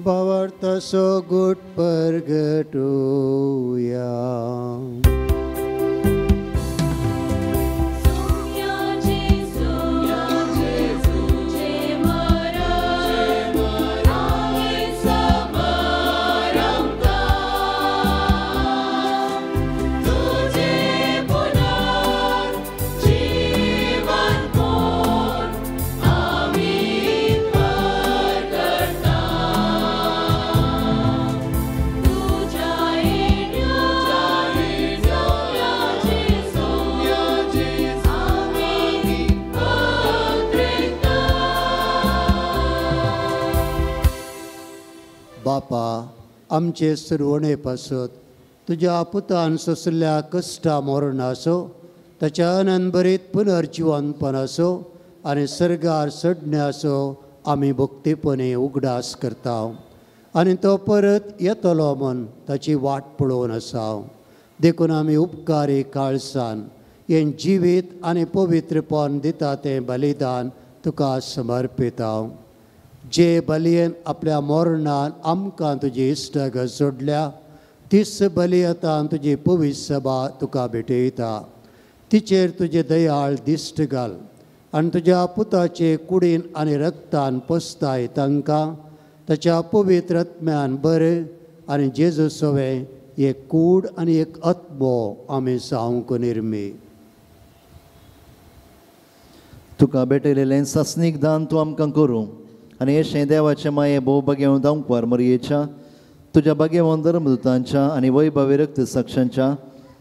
भावार्थाचो गूट परगटुया. बापा, आमचे सुरवणे पासत तुज्या पुतान सोंसल्या कश्टा मरणाचो, ताच्या आनंदभरीत पुनर्जिवनपणाचो आनी सर्गार चडण्याचो आमी भक्तीपणी उगडास करता आनी तो परत येतलो म्हूण ताची वाट पळोवन आसा. देखून आमी उपकारी काळसान हें जिवीत आनी पवित्रपण दिता तें बलिदान तुका समर्पिता. जे बलयेन आपल्या मरणान आमकां तुजी इश्टागत जोडल्या, तीच बलियतान तुजी पवित्र सभा तुका भेटयता. तिचेर तुजे दयाळ दिश्ट घाल आनी तुज्या पुताचे कुडीन आनी रक्तान पोसताय तांकां ताच्या पवित्र आत्म्यान बरें आनी जेजू सवें एक कूड आनी एक आत्मो आमी जावंक निर्मी. तुका भेटयलेलें सासणीक दान तूं आमकां करूं आनी अशें देवाचें माये भोव बागेवन दावंकवार मरयेच्या तुज्या बागेवन धर्मदूतांच्या आनी वैभवी रक्त साक्षांच्या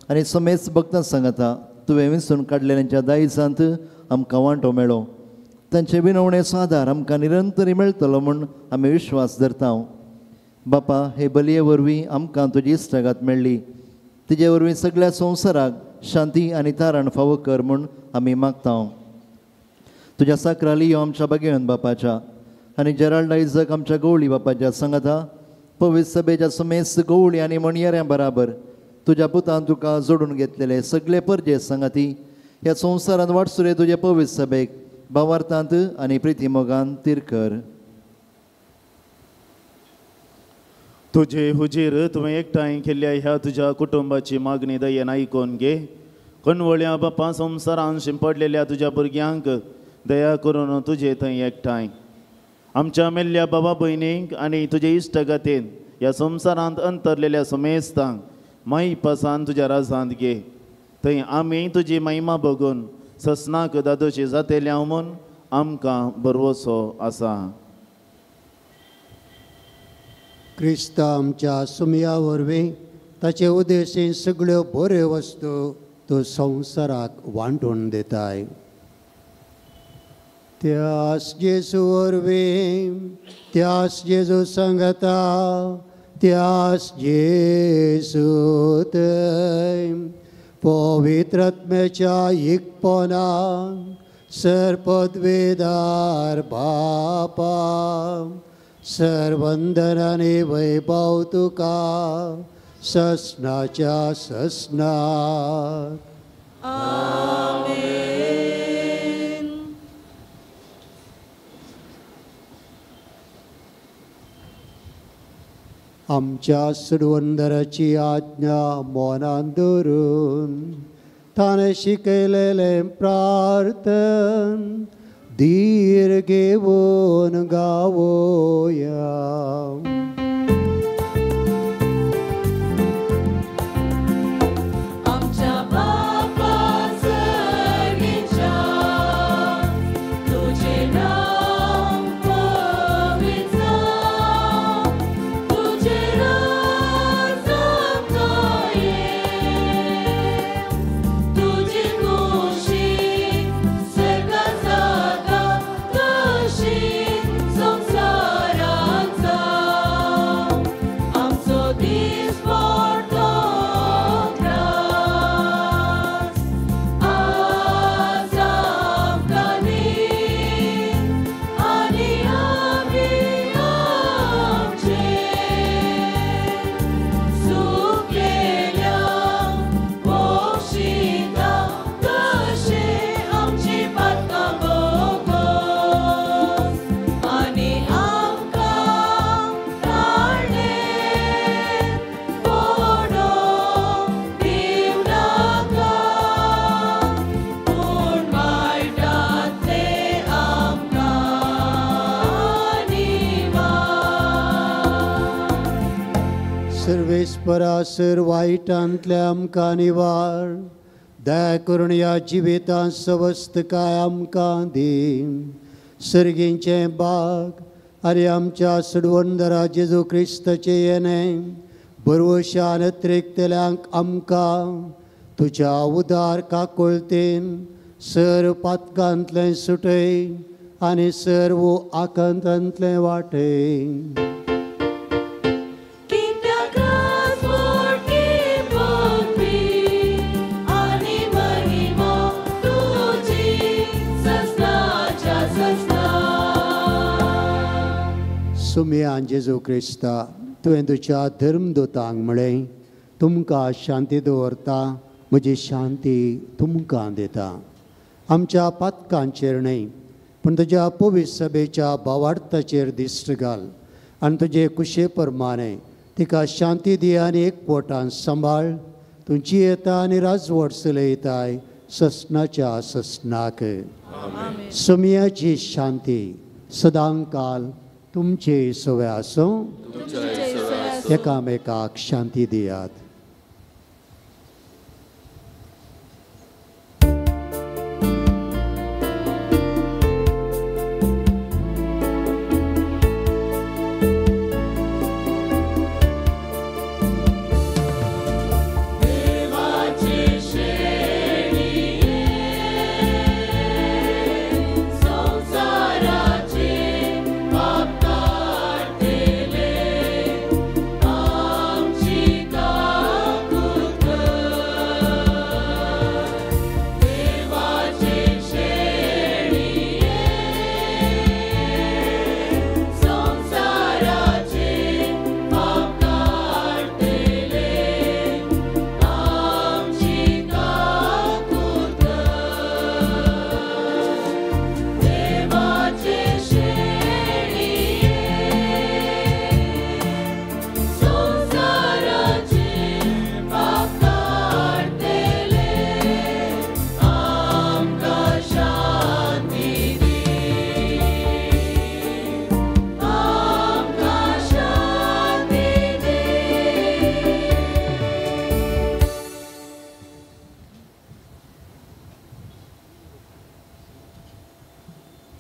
आनी समेच भक्तां सांगता तुवें विंचून काडलेल्यांच्या दायजांत आमकां वांटो मेळो. तांचे विनवणेचो आदार आमकां निरंतरी मेळटलो म्हूण आमी विश्वास धरता. बापा, हे बलये वरवीं आमकां तुजी इश्टागत मेळ्ळी, तिजे वरवीं सगळ्या संवसाराक शांती आनी तारण फावो कर म्हूण आमी मागता. तुज्या साक्राली यो आमच्या बागेवन बापाच्या आनी जेराल्ड आयजक आमच्या गवळी बापाच्या सांगाता पवित्र सभेच्या समेस्त गवळी आनी म्हणयाऱ्यां बराबर तुज्या पुतान तुका जोडून घेतलेले सगळे परजे सांगाती ह्या संवसारांत वाटसुरे तुजे पवित्र सभेक भावार्थांत आनी प्रितीमोगान तीर कर. तुजे हुजीर तुवें एकठांय केल्ल्या ह्या तुज्या कुटुंबाची मागणी दयेन आयकून घे. कणवळ्या बापा, संवसारान शिंपडलेल्या तुज्या भुरग्यांक दया करून तुजे थंय एकठांय आमच्या मेल्ल्या बाबा भयणींक आनी तुजे इश्टगतीन ह्या संवसारांत अंतरलेल्या समेस्तांक माईपासान तुज्या राजांत घे. थंय आमी तुजी महिमा बघून ससनाक दादोशी जातेल्या म्हूण आमकां भरवसो आसा. क्रिस्त आमच्या सुमया वरवीं ताचे उद्देशीन सगळ्यो बऱ्यो वस्तू तूं संवसाराक वांटून दिताय. त्यास जेजू वरवीं, त्यास जेजू सांगता, त्यास जेजू थंय पवित्र आत्म्याच्या एकपणान सर पदवेदार बापा सर वंदन आनी वैभव तुका ससनाच्या ससनाक. आमेन. आमच्या सुडवंदराची आज्ञा मनान धरून ताणें शिकयलेलें प्रार्थन धीर घेवन गावोया. सर्वेस्परा वायटांतल्या आमकां निवार दया करून ह्या जिवितांत सवस्तकाय आमकां दी. सर्गींचें बाग आनी आमच्या सुडवंदरा जेजू क्रिस्ताचें येणें बरवशान अत्रेकतल्यांक आमकां तुज्या उदार काकुळतेन सर पातकांतलें सुटय आनी सर्व आकांतांतलें वाटय. सुमयान जेजू क्रिस्ता तुवें तुज्या धर्मदूतांक म्हळें तुमकां शांती दवरता म्हजी शांती तुमकां दिता. आमच्या पातकांचेर न्हय पूण तुज्या पवित्र सभेच्या भावार्थाचेर दिश्ट घाल आनी तुजे कुशे प्रमाणे तिका शांती दी आनी एकवटान सांबाळ. तूं जियेता आनी राजवट चलयताय ससनाच्या ससनाक. सुमयाची शांती सदांकाल तुमचे सवे आसूं. एकामेकाक शांती दियात.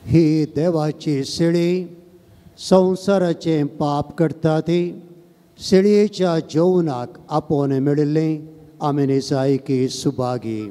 ही देवाची शेळी संवसाराचें पाप करता ती शेळयेच्या जेवणाक आपोवन मेळिल्लें आमी निजायकी सुभागी.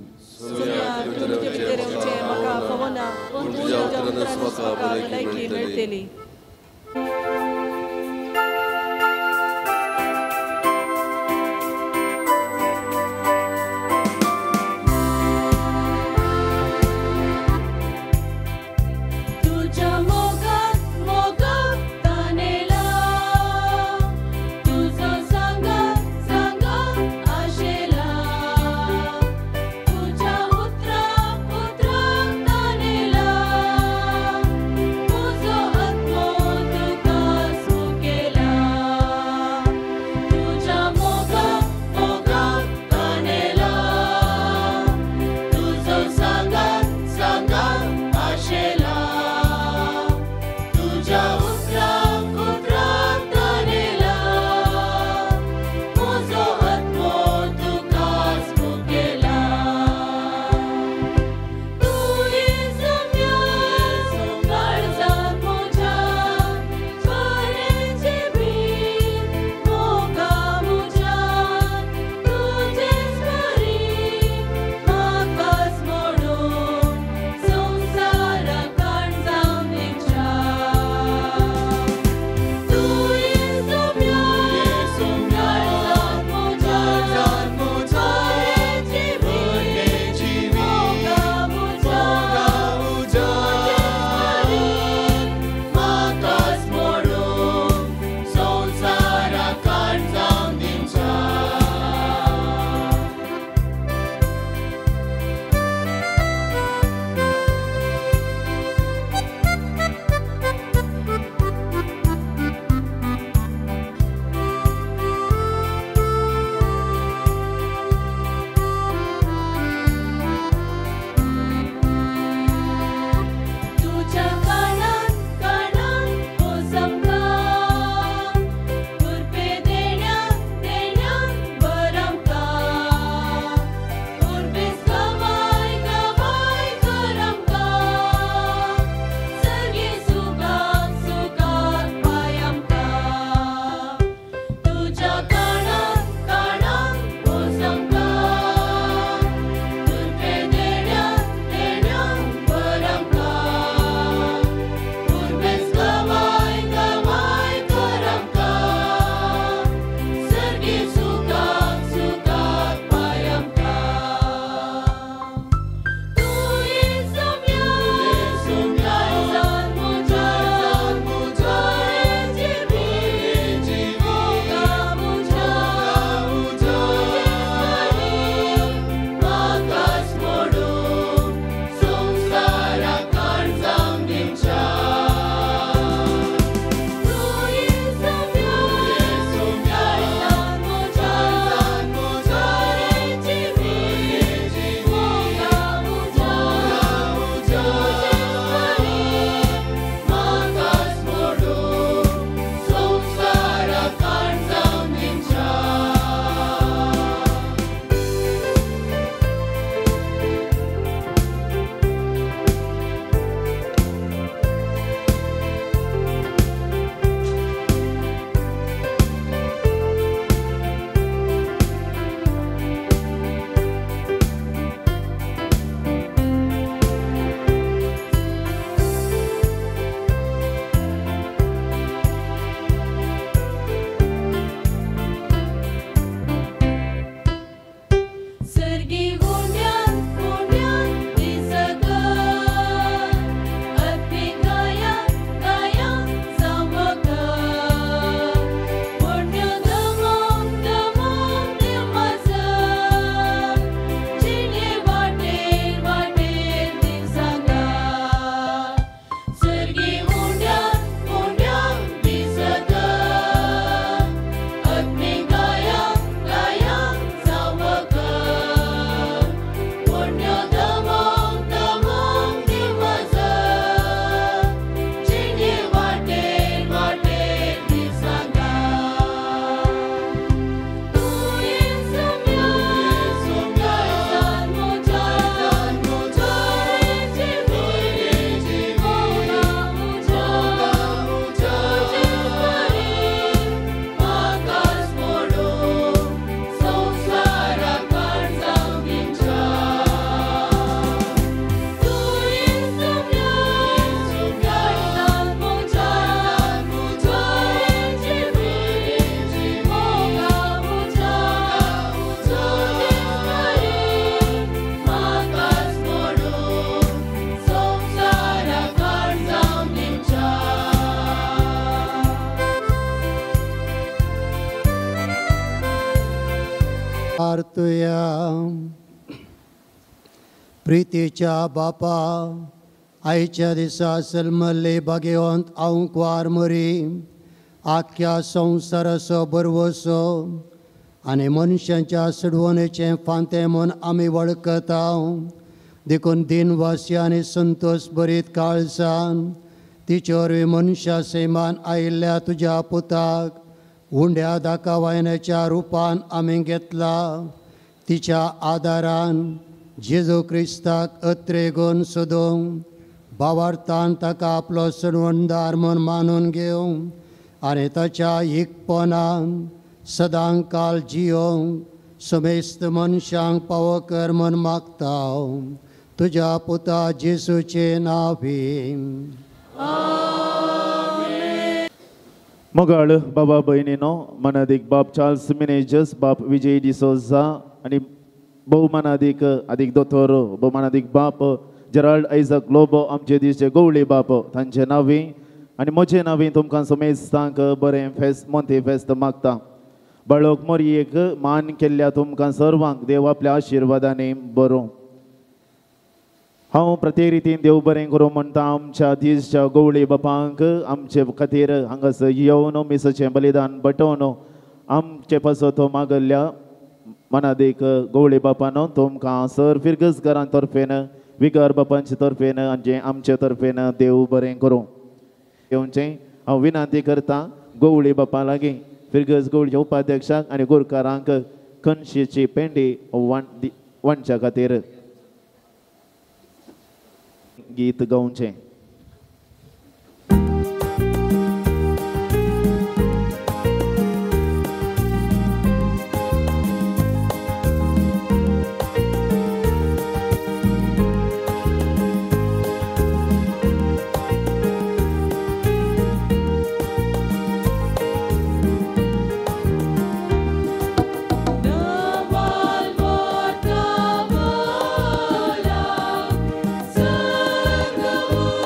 प्रार्थुया. प्रितीच्या बापा, आयच्या दिसा सलमल्ले बागेवंत आंकवार मरी आख्या संवसाराचो बरवसो आनी मनशांच्या सडवणेचें फांतें म्हूण आमी वळखता. देखून दिनवासी आनी संतोष भरीत काळसान तिचे वरवीं मनशा सैमान आयिल्ल्या तुज्या पुताक उंड्या दाकावायनाच्या रुपान आमी घेतला. तिच्या आदारान जेजू क्रिस्ताक अत्रेगून सोदूंक भावार्थान ताका आपलो सडवणदार म्हूण मानून घेवंक आनी ताच्या एकपणान सदां काल जियोंक समेस्त मनशांक पावो कर म्हूण मागता. तुज्या पुता जेजूचे नांवी. मोगाळ बाबा भयणीनो, मनादीक बाब चार्ल्स मिनेजस, बाप विजय डिसोजा आनी भोवमानादीक आदीक दोतोर भोवमानादीक बाप जेराल्ड आयजक लोबो आमचे दिसचे गवळी बाप तांचे नांवी आनी म्हजे नांवी तुमकां समेस्तांक बरें फेस्त मोंती फेस्त मागता. बाळक मोरयेक मान केल्ल्या तुमकां सर्वांक देव आपल्या आशिर्वादांनी बरो. हांव प्रत्येक रितीन देव बरें करूं म्हणटा आमच्या दिसच्या गवळी बापांक आमचे खातीर हांगासर येवन मिसाचें बलिदान बटोवन आमचे पासत मागल्ल्या मनादीक गवळी बापानो तुमकां सर फिरगजकारां तर्फेन विगार बापांचे तर्फेन आनी आमचे तर्फेन देव बरें करूं येवचें हांव विनंती करता. गवळी बापा लागीं फिरगज गवळीच्या उपाध्यक्षांक आनी गोरकारांक कणशीची पेंडी वांटच्या खातीर गीत गावचें. Sarga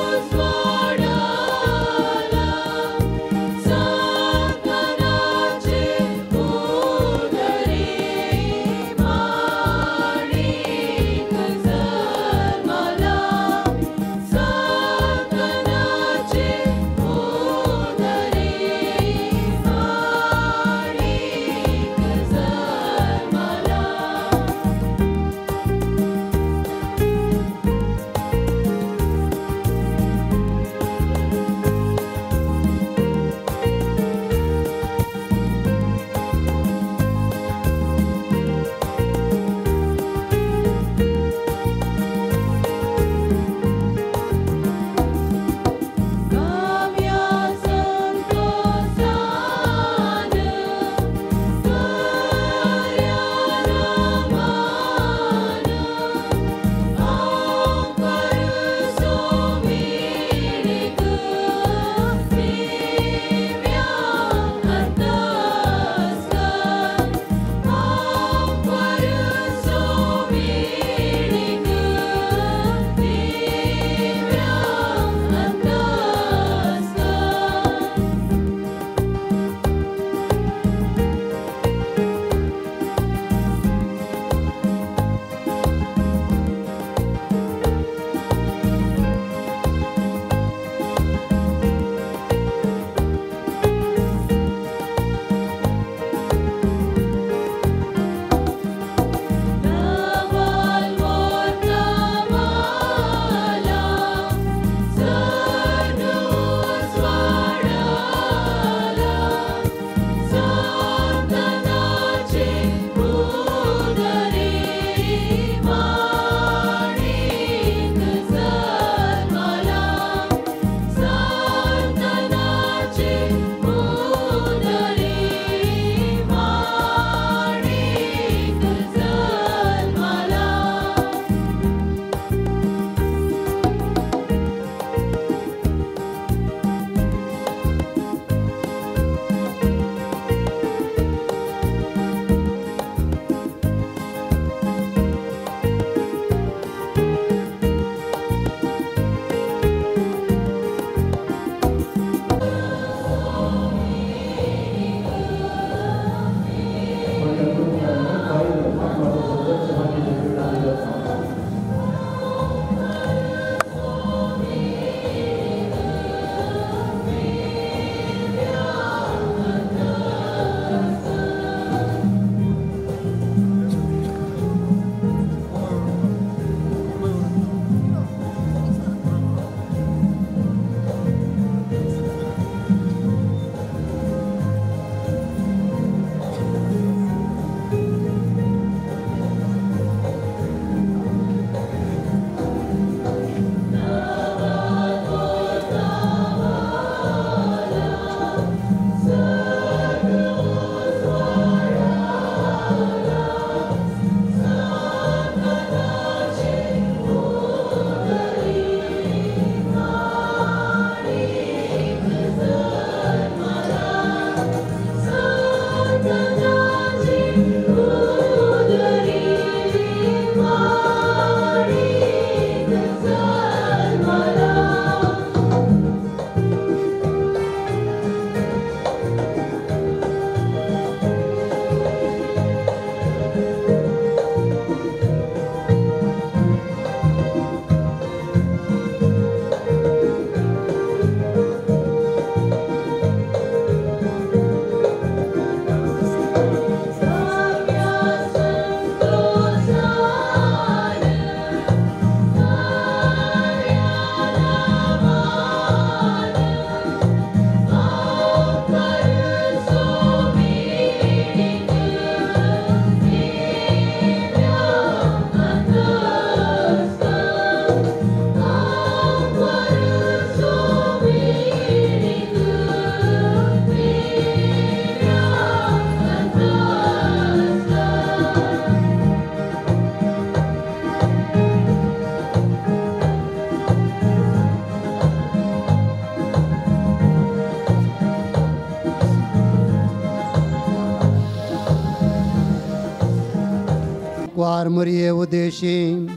आंवकुवार मरये उदेशी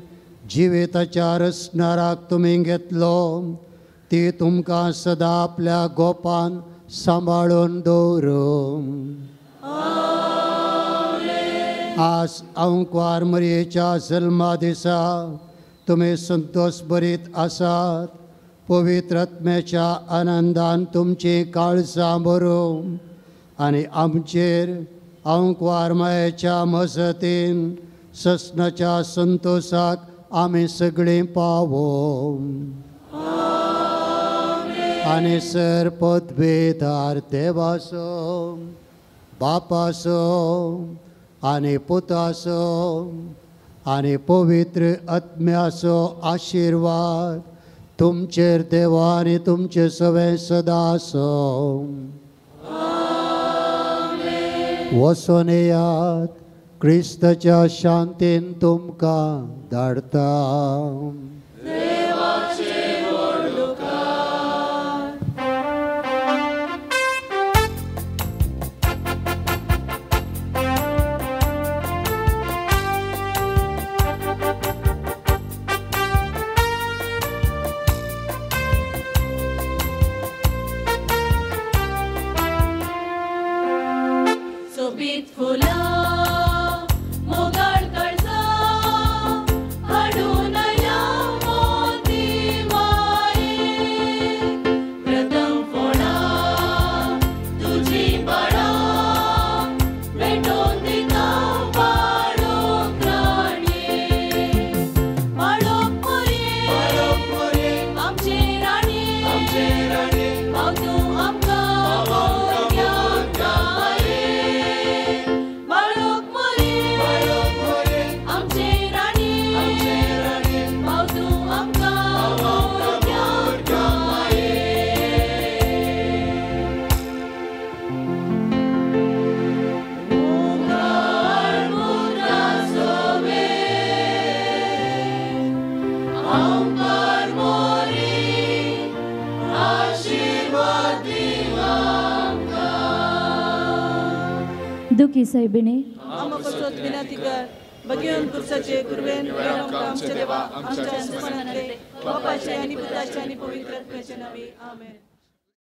जिविताच्या रचणाराक तुमी घेतलो ती तुमकां सदां आपल्या गोपान सांबाळून दवरूं. आज आंवकुवार मरयेच्या जल्मा दिसा तुमी संतोश भरीत आसात. पवित्र आत्म्याच्या आनंदान तुमचीं काळजां भरूं आनी आमचेर आंवकुवार मायेच्या मजतीन ससनाच्या संतोशाक आमी सगळीं पावो. आनी सर पदवेदार देवाचो बापाचो आनी पुताचो आनी पवित्र आत्म्याचो आशिर्वाद तुमचेर देवा आनी तुमचे सवें सदां आसूं. वचोन येयात, क्रिस्ताच्या शांतीन तुमकां धाडटा. दुखी सायबिणी